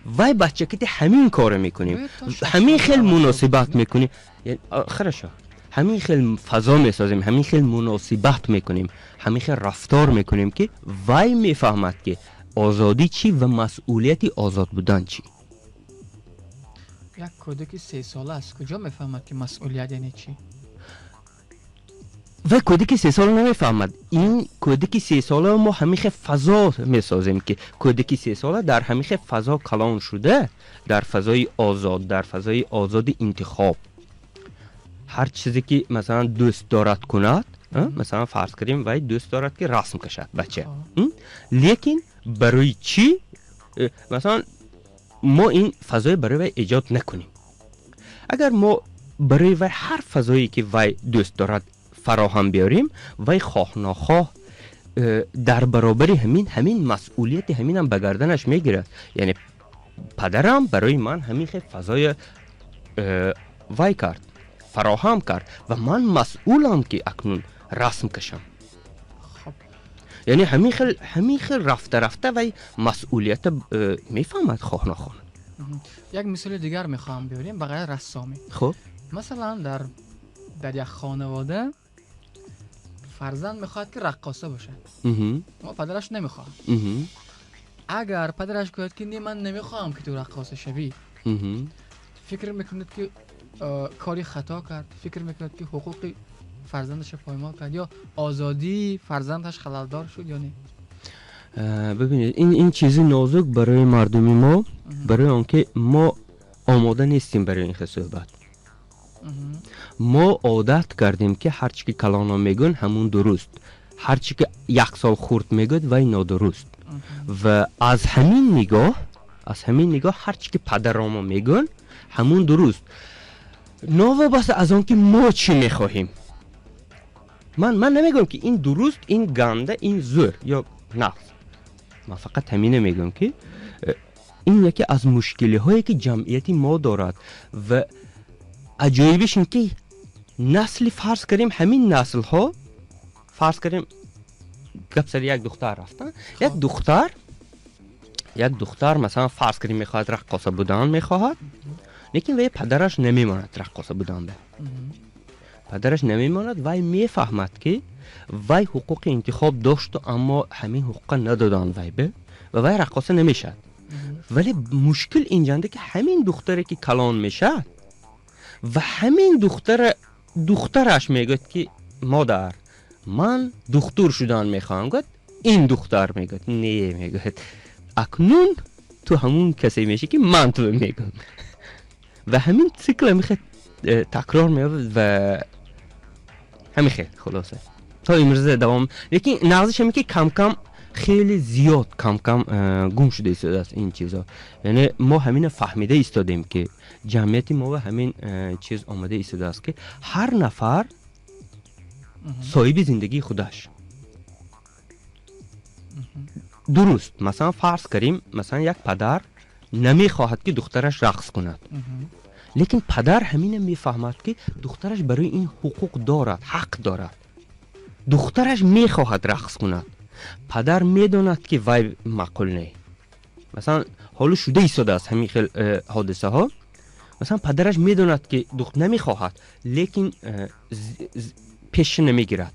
вай бачакати ҳамин корро мекунем, ҳамин хел муносибат мекунем. Хорошо, ҳамин хел фазо месозем, ҳамин хел муносибат мекунем, ҳамин хел рафтор мекунем, ки вай мефаҳмад, ки озодӣ чӣ ва масъулияти озод будан чӣ. Як кӯдаки 3сола аз куҷо мефаҳмад, ки масъулият яъне чӣ? Вай кӯдаки 3сола намефаҳмад. Ин кӯдаки 3сола мо ҳамин хел фазо месозем, ки кӯдаки 3сола дар ҳамин хел фазо калон шуда, дар фазои озод, дар фазои озоди интихоб, ҳар чизе ки, масалан, дӯст дорад кунад. Масалан, фарз кардем, вай дӯст дорад, ки расм кашад бача, лекин барои чӣ масалан, мо ин фазое барои вай эҷод накунем? Агар мо барои вай ҳар фазое, ки вай дӯст дорад, фароҳам биёрем, вай хоҳ нохоҳ дар баробари ҳамин масъулияти ҳаминам ба гарданаш мегирад. Яъне падарам барои ман ҳамин хел фазоя вай кард, фароҳам кард ва ман масъулам, ки акнун расм кашам. Яъне ҳамин хел рафта рафта вай масъулията мефаҳмад, хоҳ нохоҳ. Як мисоли дигар мехоҳам биёрем ба ғайр рассомӣ. Хуб. Масалан, дар як хонавода фарзанд мехоҳад, ки раққоса бошад, аммо падараш намехоҳад. Агар падараш гӯяд, ки не, ман намехоҳам, ки ту раққоса шавӣ, фикр мекунед, ки кори хато кард? Фикр мекунед, ки ҳуқуқи фарзандашро поймол кард ё озодии фарзандаш халалдор шуд ё не? Бибинед, ин чизи нозук барои мардуми мо, барои он ки мо омода нестем барои ин хел суҳбат. Мо одат кардем, ки ҳарчи ки калоно мегӯянд, ҳамун дуруст, ҳарчи ки як сол хурд мегӯяд, вай нодуруст. Ва аз ҳамин нигоҳ ҳарчи ки падаромо мегӯянд, ҳамун дуруст, новобаста аз он ки мо чӣ мехоҳем. Ман намегӯям, ки ин дуруст, ин ганда, ин зӯр ё нағз. Ман фақат ҳамина мегӯям, ки ин яке аз мушкилиҳое, ки ҷамъияти мо дорад. Ва аҷоибиш ин ки насли, фарз кардем, ҳамин наслҳо, фарз кардем, гап сари як духтар рафтан. Як духтар, масалан, фарз кардем, мехоҳад раққоса будан мехоҳад, лекин вай падараш намемонад раққоса будан ба. Падараш намемонад. Вай мефаҳмад, ки вай ҳуқуқи интихоб дошту, аммо ҳамин ҳуқуқа надоданд вай бе ва вай раққоса намешавад. Вале мушкил инҷанда, ки ҳамин духтаре, ки калон мешавад ва ҳамин духтараш мегӯяд, ки модар, ман духтур шудан мехоҳам, гӯяд, ин духтар мегӯяд: не, мегӯяд, акнун ту ҳамун касе мешӣ, ки ман ту мегӯям. Ва ҳамин цикл ҳамин такрор меёбад ва ҳамин хел, хулоса, то имрӯза давом. Лекин нағзиш ҳамин, ки камкам, хеле зиёд камкам гум шуда истодааст ин чизо. Яъне мо ҳамина фаҳмида истодем, ки ҷамъияти мо ҳамин чиз омада истодааст, ки ҳар нафар соҳиби зиндагии худаш. Дуруст, масалан, фарз кардем, масалан, як падар намехоҳад, ки духтараш рақс кунад, лекин падар ҳамина мефаҳмад, ки духтараш барои ин ҳуқуқ дорад, ҳақ дорад. Духтараш мехоҳад рақс кунад, падар медонад, ки вай маъқул не. Масалан, ҳоло шуда истодааст ҳамин хел ҳодисаҳо. Масалан, падараш медонад, ки намехоҳад, лекин пеш намегирад.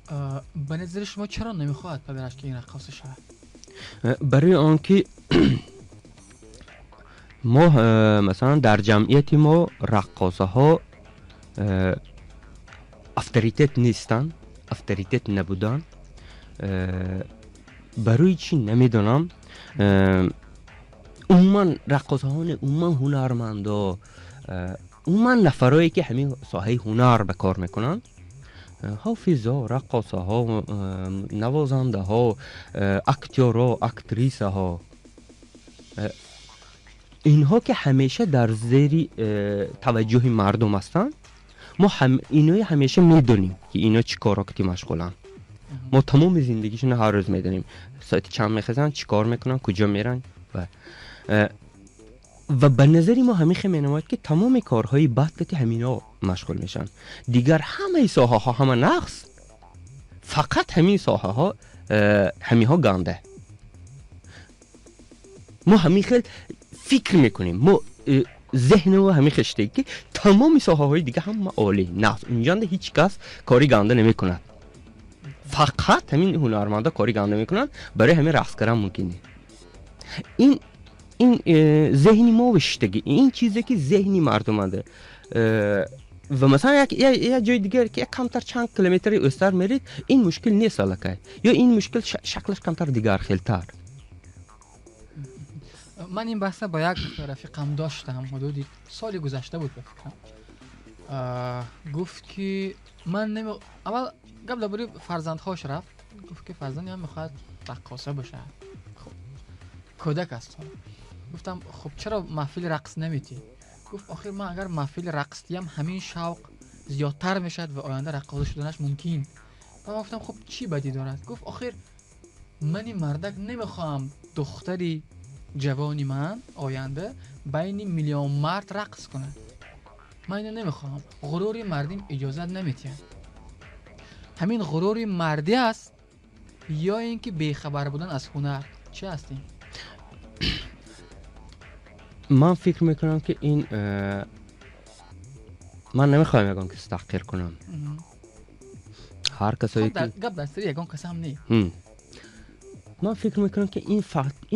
Ба назари шумо, чаро намехоҳад падараш, ки ин раққоса шавад? Барои он ки мо, масалан, дар ҷамъияти мо раққосаҳо авторитет нестанд, авторитет набуданд. Барои чӣ, намедонам. Умуман раққосаҳо, умуман ҳунармандо, умуман нафарое, ки ҳамин соҳаи ҳунар ба кор мекунанд, ҳофизо, раққосаҳо, навозандаҳо, актёрҳо, актрисаҳо, инҳо, ки ҳамеша дар зери таваҷҷӯҳи мардум ҳастанд, мо инои ҳамеша медонем, ки ино чӣ корро ки машғуланд. Мо тамоми зиндагишонро ҳар рӯз медонем: соати чанд мехезанд, чӣ кор мекунанд, куҷо меранд. Ва ба назари мо ҳамин хел менамояд, ки тамоми корҳои бад ки ҳамино машғул мешаванд, дигар ҳамаи соҳаҳо ҳама нағз, фақат ҳамин соҳаҳо, ҳаминҳо ганда. Мо ҳамин хел фикр мекунем, мо зеҳни мо ҳамин хел шуда, ки тамоми соҳаҳои дига ҳама олӣ, нағз, унҷанда ҳеҷ кас кори ганда намекунад, фақат ҳамин ҳунармандо кори ганда мекунанд, барои ҳамин рақс кардан мумкин не. Ин зеҳни мо шиштагӣ, ин чизе, ки зеҳни мардуманда. Ва масалан, як ҷои дигар, ки як камтар, чанд километри ӯстар мерид, ин мушкил нест аллакай ё ин мушкил шаклаш камтар дигар хелтар. Ман ин баҳса бо як рафиқам доштам, ҳудуди соли гузашта буд, ба фикрам. Гуфт, ки ман аввал гап дар бораи фарзандҳош рафт, гуфт, ки фарзанди ман мехоҳад раққоса бошад, хуб, кӯдак аст. Гуфтам: «Хуб, чаро маҳфили рақс наметӣ?» Гуфт: «Охир ман агар маҳфили рақс диҳам, ҳамин шавқ зиёдтар мешавад ва оянда раққоса шуданаш мумкин». Ва ман гуфтам: «Хуб, чӣ бадӣ дорад?» Гуфт: «Охир мани мардак намехоҳам духтари ҷавони ман оянда байни миллион мард рақс кунад. Ман ино намехоҳам, ғурури мардим иҷозат наметиҳад». Ҳамин ғурури мардӣ аст ё ин ки бехабар будан аз ҳунар, чӣ аст ин? Ман фикр мекунам, ки ин ман намехоҳам ягон кас таҳқир кунам, ҳар касое ки Гап дар сари ягон касам не. Ман фикр мекунам, ки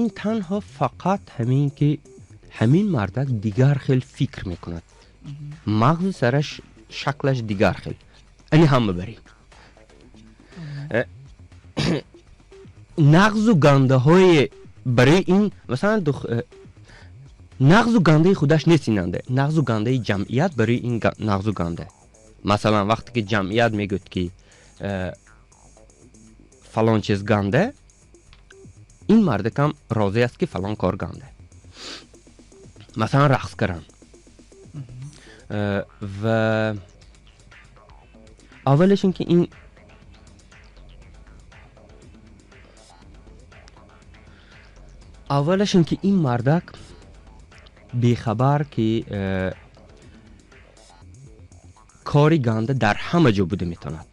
ин танҳо фақат ҳамин ки ҳамин мардак дигар хел фикр мекунад, мағзи сараш шаклаш дигар хел, ани ҳама барӣ нағзу гандаҳое барои ин, масалан, нағзу гандаи худаш нест инанда, нағзу гандаи ҷамъият барои ин нағзу ганда. Масалан, вақте ки ҷамъият мегӯяд, ки фалон чиз ганда, ин мардакам розӣ аст, ки фалон кор ганда, масалан, рақс кардан. Ва аввалаш ин ки ин мардак бехабар, ки кори ганда дар ҳама ҷо буда метавонад,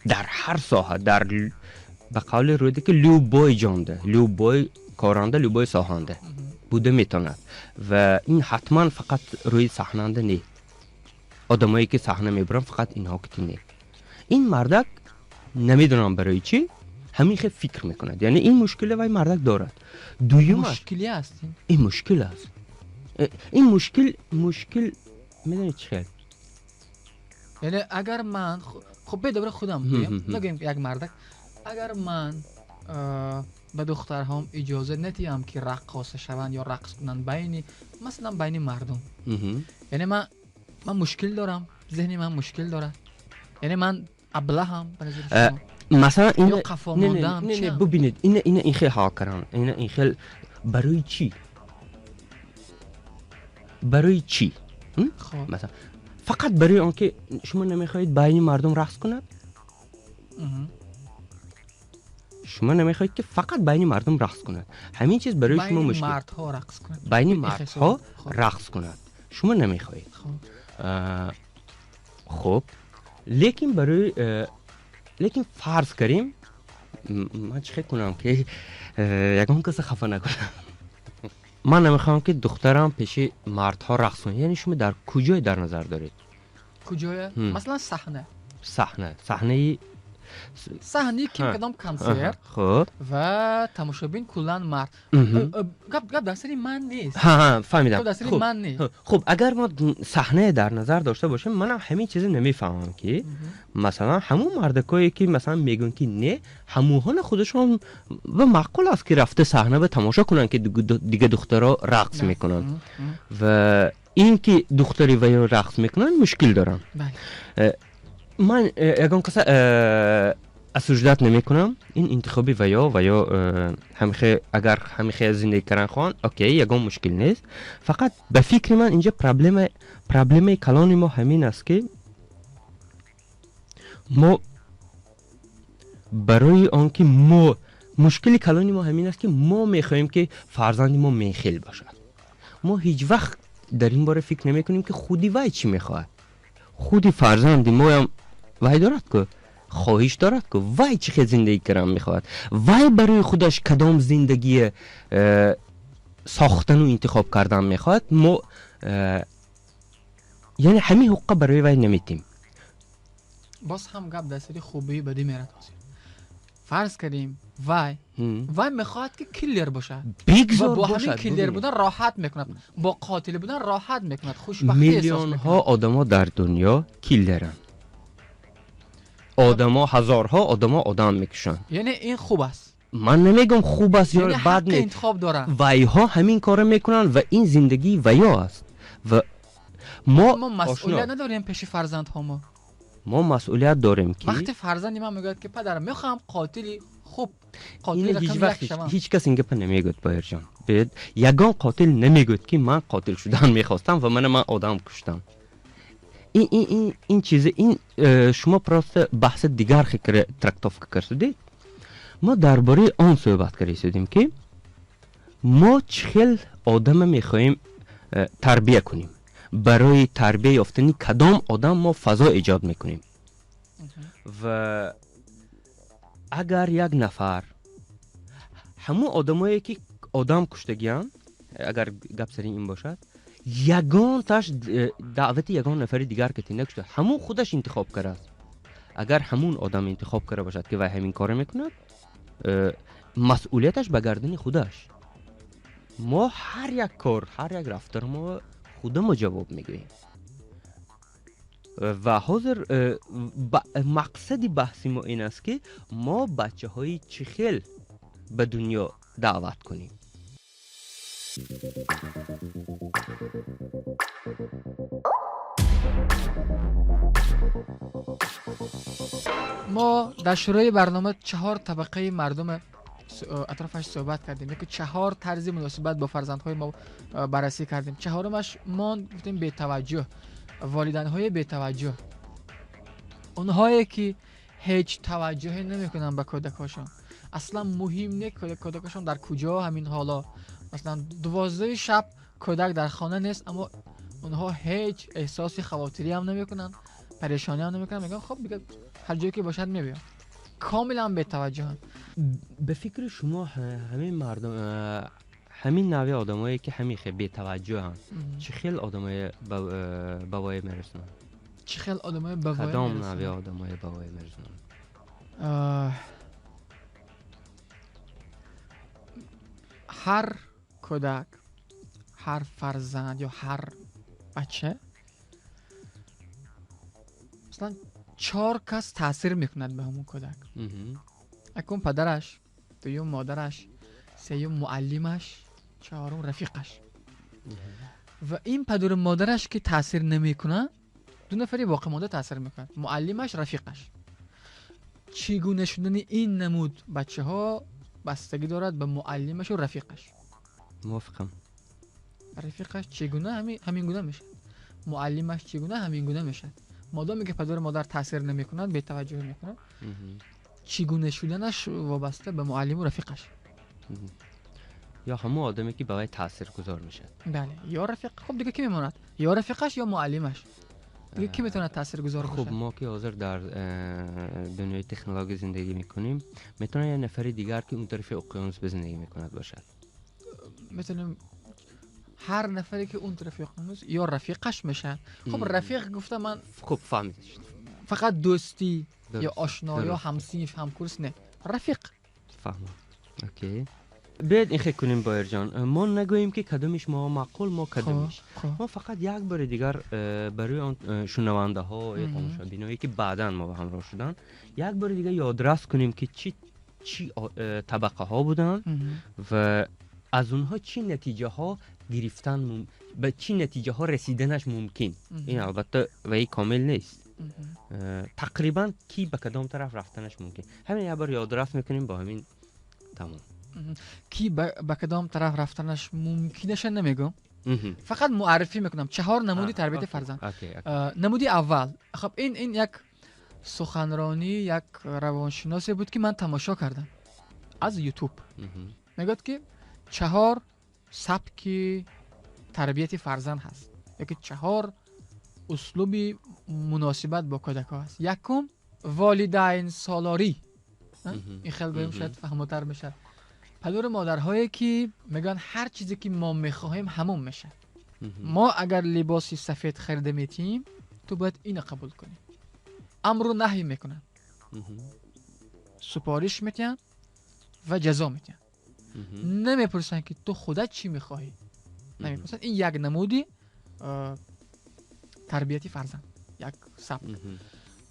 дар ҳар соҳа, дар ба қавли рӯде ки любой ҷонда, любой коранда, любой соҳанда буда метавонад. Ва ин ҳатман фақат рӯи саҳнанда не, одамое, ки саҳна мебуранд, фақат инҳо кити не. Ин мардак намедонам барои чӣ ҳамин хел фикр мекунад, яъне ин мушкиле вай мардак дорад. Дуюмаш Мушкиле аст ин? Ин мушкил аст. Ин мушкил медонед чӣ хел? Яъне агар ман, хуб, бедобра худам гӯям, нагӯем як мардак, агар ман ба духтарҳом иҷоза надиҳам, ки раққоса шаванд ё рақс кунанд байни, масалан, байни мардум, яъне ман мушкил дорам, зеҳни ман мушкил дорад, яъне ман аблаҳам ба назари шумо? Масалан, ё қафо мондаам? Не, чиам? бубинед, ина ин хел ҳал кардан, ина ин хел барои чӣ, барои чӣ? Хоб. Масалан, фақат барои он ки шумо намехоҳед байни мардум рақс кунад? Шумо намехоҳед, ки фақат байни мардум рақс кунад, ҳамин чиз барои шумо Байни мушкил. мардҳо рақс кунад. Байни Ин хел мардҳо суҳбат. Хоб. рақс кунад, шумо намехоҳед. Хоб. Хуб, лекин барои лекин фарз карем, ман чӣ хел кунам, ки ягон каса хафа накунам? Ман намехоҳам, ки духтарам пеши мардҳо рақс кунад. Яъне шумо дар куҷое дар назар доред? Куҷое? Масалан, саҳна. Саҳна, саҳнаи саҳнаи ки кадом консерт ва тамошобин куллан мард. Гап дар сари ман нест. Фаҳмидам. Гап дар сари ман нест. Хуб, агар мо саҳнае дар назар дошта бошем, манам ҳамин чизе намефаҳмам, ки масалан ҳамун мардакое, ки масалан мегӯянд, ки не, ҳамонҳо худашон ва маъқул аст, ки рафта саҳна ба тамошо кунанд, ки дига духтаро рақс мекунанд, ва ин ки духтари ваё рақс мекунанд, мушкил дорам. Ман ягон каса осуждать намекунам. Ин интихоби ваё ҳамихе, агар ҳамихе зиндагӣ кардан хоҳанд, окей, ягон мушкил нест. Фақат ба фикри ман, инҷа проблемаи калони мо ҳамин аст, ки мо барои он ки мо, мушкили калони мо ҳамин аст, ки мо мехоҳем, ки фарзанди мо мехел бошад. Мо ҳеҷ вақт дар ин бора фикр намекунем, ки худи вай чӣ мехоҳад. Худи фарзанди моям вай дорад ку, хоҳиш дорад ку, вай чӣ хел зиндагӣ кардан мехоҳад, вай барои худаш кадом зиндагие сохтану интихоб кардан мехоҳад. Мо яъне ҳамин ҳуқуқа барои вай наметем. Боз ҳам гап дар сари хубии бадӣ мерад. Ҳозир фарз кардем, вай мехоҳад, ки киллер бошад. Бигзор. Бо ҳамин киллер будан роҳат мекунад, бо қотил будан роҳат мекунад, хушбахтӣ. Миллионҳо одамо дар дунё киллеранд. Одамо, ҳазорҳо одамо одам мекушанд. Яъне ин хуб аст? Ман намегӯям хуб аст ё бад. Не, интихоб доранд. Вайҳо ҳамин корро мекунанд ва ин зиндагии ваё аст ва мо мо масъулият надорем пеши фарзандҳо мо? Мо масъулият дорем, ки вақте фарзанди ман мегӯяд, ки падар, мехоҳам қотили хуб. Ҳеҷ вақт ҳеҷ кас ин гапа намегӯяд, Боирҷон. Ягон қотил намегӯяд, ки ман қотил шудан мехостам ва мана ман одам куштам. Ин чизе, ин шумо просто баҳси дигар трактовка кардед. Мо дар бораи он суҳбат карда истодем, ки мо чӣ хел одама мехоҳем тарбия кунем, барои тарбия ёфтани кадом одам мо фазо эҷод мекунем. Ва агар як нафар, ҳамун одамое, ки одам куштагианд, агар гап сари ин бошад, ягонташ даъвати ягон нафари дигар кати накушта, ҳамун худаш интихоб кардааст. Агар ҳамун одам интихоб карда бошад, ки вай ҳамин корро мекунад, масъулияташ ба гардани худаш. Мо ҳар як кор, ҳар як рафтор мо худамо ҷавоб мегӯем. Ва ҳозир мақсади баҳси мо ин аст, ки мо бачаҳои чӣ хел ба дунё даъват кунем. Мо дар шурӯи барнома чаҳор табақаи мардум атрофаш суҳбат кардем, яке чаҳор тарзи муносибат бо фарзандҳои мо баррасӣ кардем. Чаҳорумаш мо гуфтем бетаваҷҷӯҳ, волидайнҳои бетаваҷҷӯҳ, онҳое ки ҳеҷ таваҷҷӯҳе намекунанд ба кӯдакҳошон. Аслан муҳим не кӯдакҳошон дар куҷо ҳамин ҳоло. Масалан, 12 шаб кӯдак дар хона нест, аммо онҳо ҳеҷ эҳсоси хавотирӣ ҳам намекунанд, парешонӣ ҳам намекунанд. Мегӯянд, хоб, дига ҳар ҷое ки бошад, мебиёд. Комилан бетаваҷҷӯҳанд. Ба фикри шумо, ҳамин мардум, ҳамин нави одамое, ки ҳамин хел бетаваҷҷӯҳанд, чӣ хел одамое ба воя мерасонанд? Чӣ хел одамое ба воя? Кадом нави одамое ба воя мерасонанд? Ҳар кӯдак, ҳар фарзанд ё ҳар бача, масалан, чор кас таъсир мекунад ба ҳамон кӯдак: якум падараш, дуюм модараш, сеюм муаллимаш, чаҳорум рафиқаш. Ва ин падару модараш ки таъсир намекунад, ду нафари боқимонда таъсир мекунад: муаллимаш, рафиқаш. Чӣ гуна шудани ин намуд бачаҳо бастагӣ дорад ба муаллимашу рафиқаш. Мувофиқам. Рафиқаш чӣ гуна, ҳамин гуна мешавад, муаллимаш чӣ гуна, ҳамин гуна мешавад. Модоме ки падару модар таъсир намекунад, бетаваҷҷӯҳӣ мекунад, чӣ гуна шуданаш вобаста ба муаллиму рафиқаш. Ё ҳамон одаме, ки ба вай таъсиргузор мешавад. Бале, ё рафиқ. Хуб, дига кӣ мемонад? Ё рафиқаш, ё муаллимаш. Дига кӣ метавонад таъсиргузор бошад? Хуб, мо ки ҳозир дар дунёи технология зиндагӣ мекунем, метавонад як нафари дигар, ки он тарафи уқёнус ба зиндагӣ мекунад, бошад. Метавонем Ҳар нафаре ки он тарафи уқёнус ё рафиқаш мешавад. Хуб, рафиқ гуфта ман хуб фаҳмида шуд. Фақат дӯстӣ ё ошно ё ҳамсинф, ҳамкурс не, рафиқ. Фаҳмам. Окей. Биёед ин хел кунем, Боирҷон, мо нагӯем, ки кадомиш мо маъқул, мо кадомиш. Мо фақат як бори дигар барои он шунавандаҳо ё тамошобиное, ки баъдан мо ба ҳамроҳ шуданд, як бори дигар ёдрас кунем, ки чӣ чӣ табақаҳо буданд ва аз онҳо чӣ натиҷаҳо гирифтан, ба чӣ натиҷаҳо расиданаш мумкин. Ин албатта ваи комил нест, тақрибан ки ба кадом тараф рафтанаш мумкин, ҳамин як бор ёдрас мекунем, бо ҳамин тамом. Ки ба кадом тараф рафтанаш мумкинаша намегӯм, фақат муаррифӣ мекунам чаҳор намуди тарбияти фарзанд. Намуди аввал, хоб, ин як суханронии як равоншиносе буд, ки ман тамошо кардам аз Ютуб. Мегӯяд, ки чаҳор сабки тарбияти фарзанд ҳаст ёки чаҳор услуби муносибат бо кӯдакҳо ҳаст. Якум, волидайн солорӣ. Ин хел гӯем, шояд фаҳмотар мешавад. Падару модарҳое, ки мегӯянд, ҳар чизе ки мо мехоҳем, ҳамон мешавад. Мо агар либоси сафед харида метиҳем, ту бояд ина қабул кунӣ. Амру наҳй мекунанд, супориш метиҳанд ва ҷазо метиҳанд. Намепурсанд, ки ту худат чӣ мехоҳӣ, намепурсанд. Ин як намуди тарбияти фарзанд, як сабк.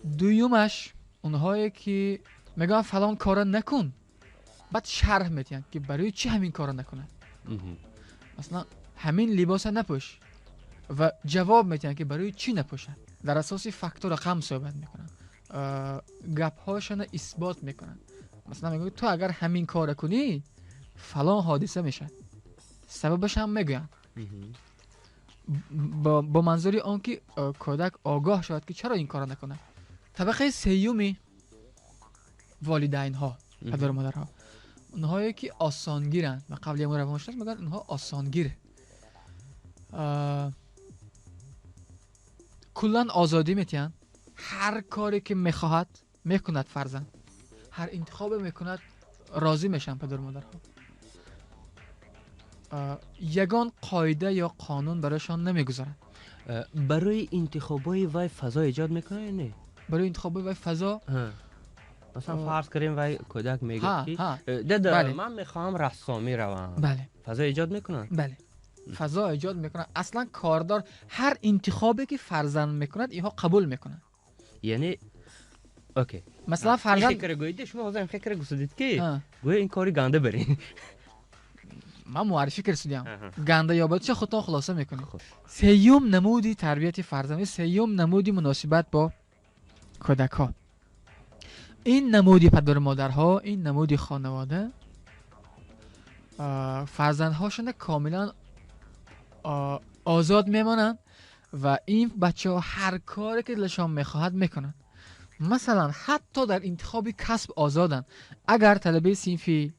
Дуюмаш, онҳое ки мегӯянд, фалон кора накун, баъд шарҳ метиҳанд, ки барои чӣ ҳамин корро накунад. Масалан, ҳамин либоса напӯш, ва ҷавоб метиҳанд, ки барои чӣ напӯшад. Дар асоси факту рақам суҳбат мекунанд, гапҳошона исбот мекунанд. Масалан, мегӯяд, ту агар ҳамин корро кунӣ, фалон ҳодиса мешавад, сабабаш ҳам мегӯянд, бо манзури он ки кӯдак огоҳ шавад, ки чаро ин корро накунад. Табақаи сеюми волидайнҳо, падару модарҳо, онҳое ки осонгиранд. Ба қавли ҳамон равоншинос, мегӯянд, онҳо осонгир, куллан озодӣ метиҳанд. Ҳар коре ки мехоҳад, мекунад фарзанд, ҳар интихобе мекунад, розӣ мешаванд падару модарҳо. Ягон қоида ё қонун барояшон намегузоранд. Барои интихобҳои вай фазо эҷод мекунад ё не? Барои интихобҳои вай фазо? Масалан, фарз кардем, вай кӯдак мегӯяд, ки дада, ман мехоҳам рассомӣ равам. Фазо эҷод мекунад? Бале, фазо эҷод мекунад. Аслан кордор, ҳар интихобе ки фарзанд мекунад, инҳо қабул мекунанд. Яъне окей. Масалан, фарзанд гӯед, шумо ҳозир фикр гусудед, ки гӯё ин кори ганда барин. Ман муаррифӣ кардам, ганда ё бад ча худтон хулоса мекунед. Сеюм намуди тарбияти фарзанд, сеюм намуди муносибат бо кӯдакҳо, ин намуди падару модарҳо, ин намуди хонавода фарзандҳошона комилан озод мемонанд ва ин бачаҳо ҳар коре ки дилашон мехоҳад, мекунанд. Масалан, ҳатто дар интихоби касб озоданд. Агар талабаи синфи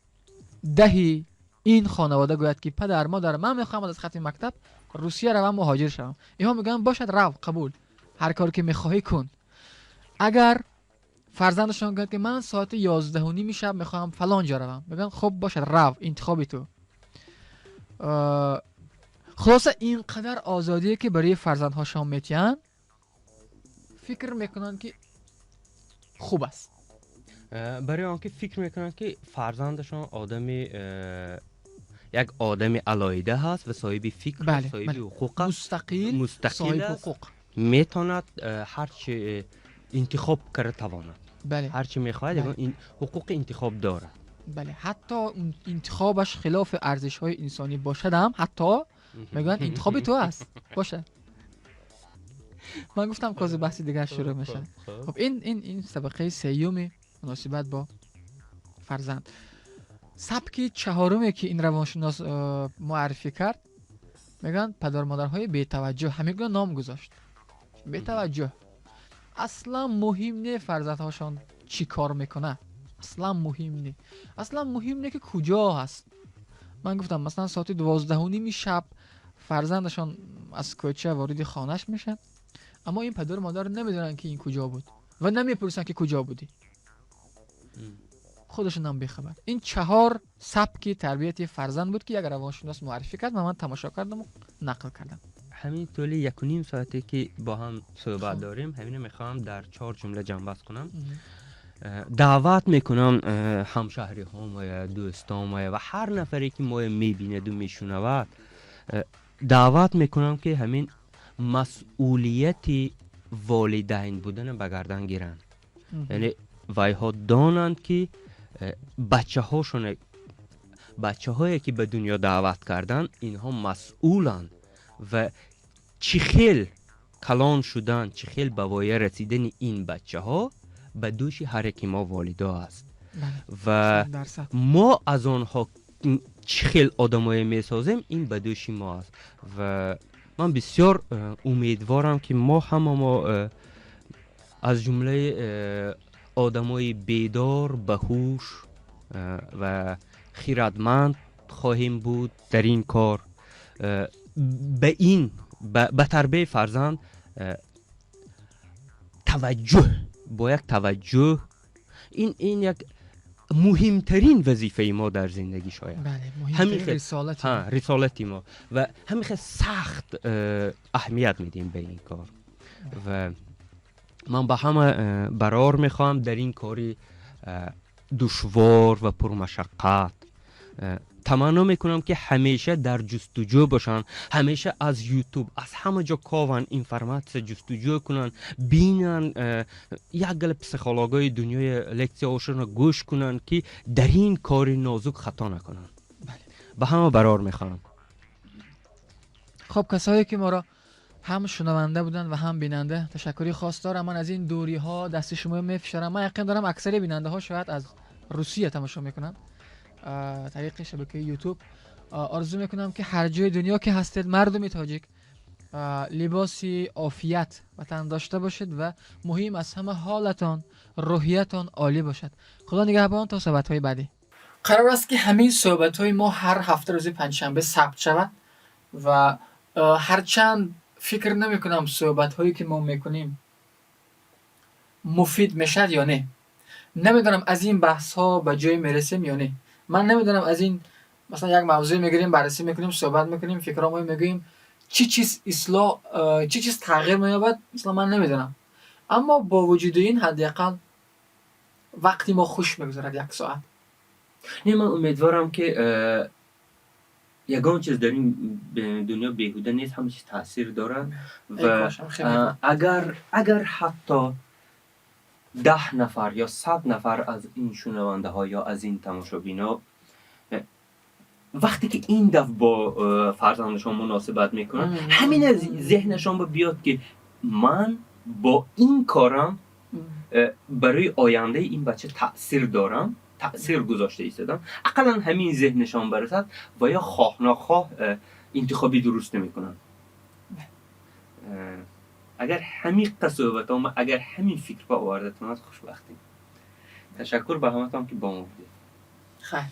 10-и ин хонавода гӯяд, ки падар, модар, ман мехоҳам аз хатми мактаб Русия равам, муҳоҷир шавам, инҳо мегӯянд, бошад, рав, қабул, ҳар коре ки мехоҳӣ, кун. Агар фарзандашон гӯяд, ки ман соати 11:30 шаб мехоҳам фалон ҷо равам, мегӯянд, хуб, бошад, рав, интихоби ту. Хулоса, ин қадар озодие ки барои фарзандҳошон метиҳанд, фикр мекунанд, ки хуб аст. Барои он ки фикр мекунанд, ки фарзандашон одами як одами алоҳида ҳаст ва соҳиби фикр, соҳиби ҳуқуқ аст. Мустақил. Мустақил. Соҳиби аст. ҳуқуқ. Метавонад ҳарчи интихоб карда тавонад, ҳарчи мехоҳад, ягон ҳуқуқи интихоб дорад. Бале, ҳатто интихобаш хилофи арзишҳои инсонӣ бошад ҳам, ҳатто мегӯянд, интихоби ту аст, бошад. Ман гуфтам, кози баҳси дигар шурӯъ мешавад. Хуб, ин табақаи сеюми муносибат бо фарзанд. Сабки чаҳоруме, ки ин равоншинос муаррифӣ кард, мегӯянд, падару модарҳои бетаваҷҷӯҳ. Ҳамин гуна ном гузошт, бетаваҷҷӯҳ. Аслан муҳим не фарзандҳошон чӣ кор мекунад, аслан муҳим не, аслан муҳим не, ки куҷо ҳаст. Ман гуфтам, масалан, соати 12:30 шаб фарзандашон аз кӯча вориди хонааш мешавад, аммо ин падару модар намедонанд, ки ин куҷо буд, ва намепурсанд, ки куҷо будӣ. Худашон ҳам бехабар. Ин чаҳор сабки тарбияти фарзанд буд, ки як равоншинос муаррифӣ кард ва ман тамошо кардам ва нақл кардам. Ҳамин тӯли 1.5 соате ки бо ҳам суҳбат дорем, ҳамино мехоҳам дар чор ҷумла ҷамъбаст кунам. Даъват мекунам ҳамшаҳриҳомая, дӯстомая ва ҳар нафаре ки моя мебинаду мешунавад, даъват мекунам, ки ҳамин масъулияти волидайн будана ба гардан гиранд. Яъне вайҳо донанд, ки бачаҳошон, бачаҳое ки ба дунё даъват карданд, инҳо масъуланд ва чӣ хел калон шудан, чӣ хел ба воя расидани ин бачаҳо ба дӯши ҳар яки мо волидо аст ва мо аз онҳо чӣ хел одамое месозем, ин ба дӯши мо аст. Ва ман бисёр умедворам, ки мо ҳама мо аз ҷумлаи одамои бедор, баҳуш ва хирадманд хоҳем буд дар ин кор. Ба ин ба тарбияи фарзанд таваҷҷӯҳ, бо як таваҷҷӯҳ, ин як муҳимтарин вазифаи мо дар зиндагӣ шояд. Рисолати мо ва ҳамин хел сахт аҳамият медиҳем ба ин кор. Ва ман ба ҳама барор мехоҳам дар ин кори душвор ва пурмашаққат. Таманно мекунам, ки ҳамеша дар ҷустуҷӯ бошанд, ҳамеша аз Ютуб, аз ҳама ҷо кованд, информатсия ҷустуҷӯ кунанд, бинанд, як гала психологои дунёи лексияҳошонро гӯш кунанд, ки дар ин кори нозук хато накунанд. Ба ҳама барор мехоҳам. Хуб, касое ки моро ҳам шунаванда буданд ва ҳам бинанда, ташаккури хос дорам. Ман аз ин дуриҳо дасти шумо мефишорам. Ман яқин дорам, аксари бинандаҳо шояд аз Русия тамошо мекунанд тариқи шабакаи Ютуб. Орзу мекунам, ки ҳар ҷои дунё ки ҳастед, мардуми тоҷик, либоси офият ба тан дошта бошед ва муҳим аз ҳама ҳолатон, рӯҳиятон олӣ бошад. Худо нигаҳбон то суҳбатҳои баъдӣ. Қарор аст, ки ҳамин суҳбатҳои мо ҳар ҳафта рӯзи панҷшанбе сабт шавад ва ҳарчанд фикр намекунам, суҳбатҳое ки мо мекунем, муфид мешавад ё не. Намедонам, аз ин баҳсҳо ба ҷое мерасем ё не. Ман намедонам, аз ин масалан як мавзӯе мегирем, баррасӣ мекунем, суҳбат мекунем, фикрҳомо мегӯем, чӣ чиз ислоҳ, чӣ чиз тағйир меёбад, масалан, ман намедонам. Аммо бо вуҷуди ин, ҳадди ақал вақти мо хуш мегузарад, як соат. Не, ман умедворам, ки ягон чиз дар ин дунё беҳуда нест, ҳама чиз таъсир дорад. Ва агар ҳатто 10 нафар ё 100 нафар аз ин шунавандаҳо ё аз ин тамошобино вақте ки ин дафъ бо фарзандашон муносибат мекунанд, ҳамин аз зеҳнашон ба биёд, ки ман бо ин корам барои ояндаи ин бача таъсир дорам, таъсир гузошта истодам, ақаллан ҳамин зеҳнашон барасад ва ё хоҳ нохоҳ интихоби дуруст намекунанд. Агар ҳамиққа суҳбатома, агар ҳамин фикр ба овардатонад, хушбахтем. Ташаккур ба ҳаматон, ки бо мо будед. Хайр.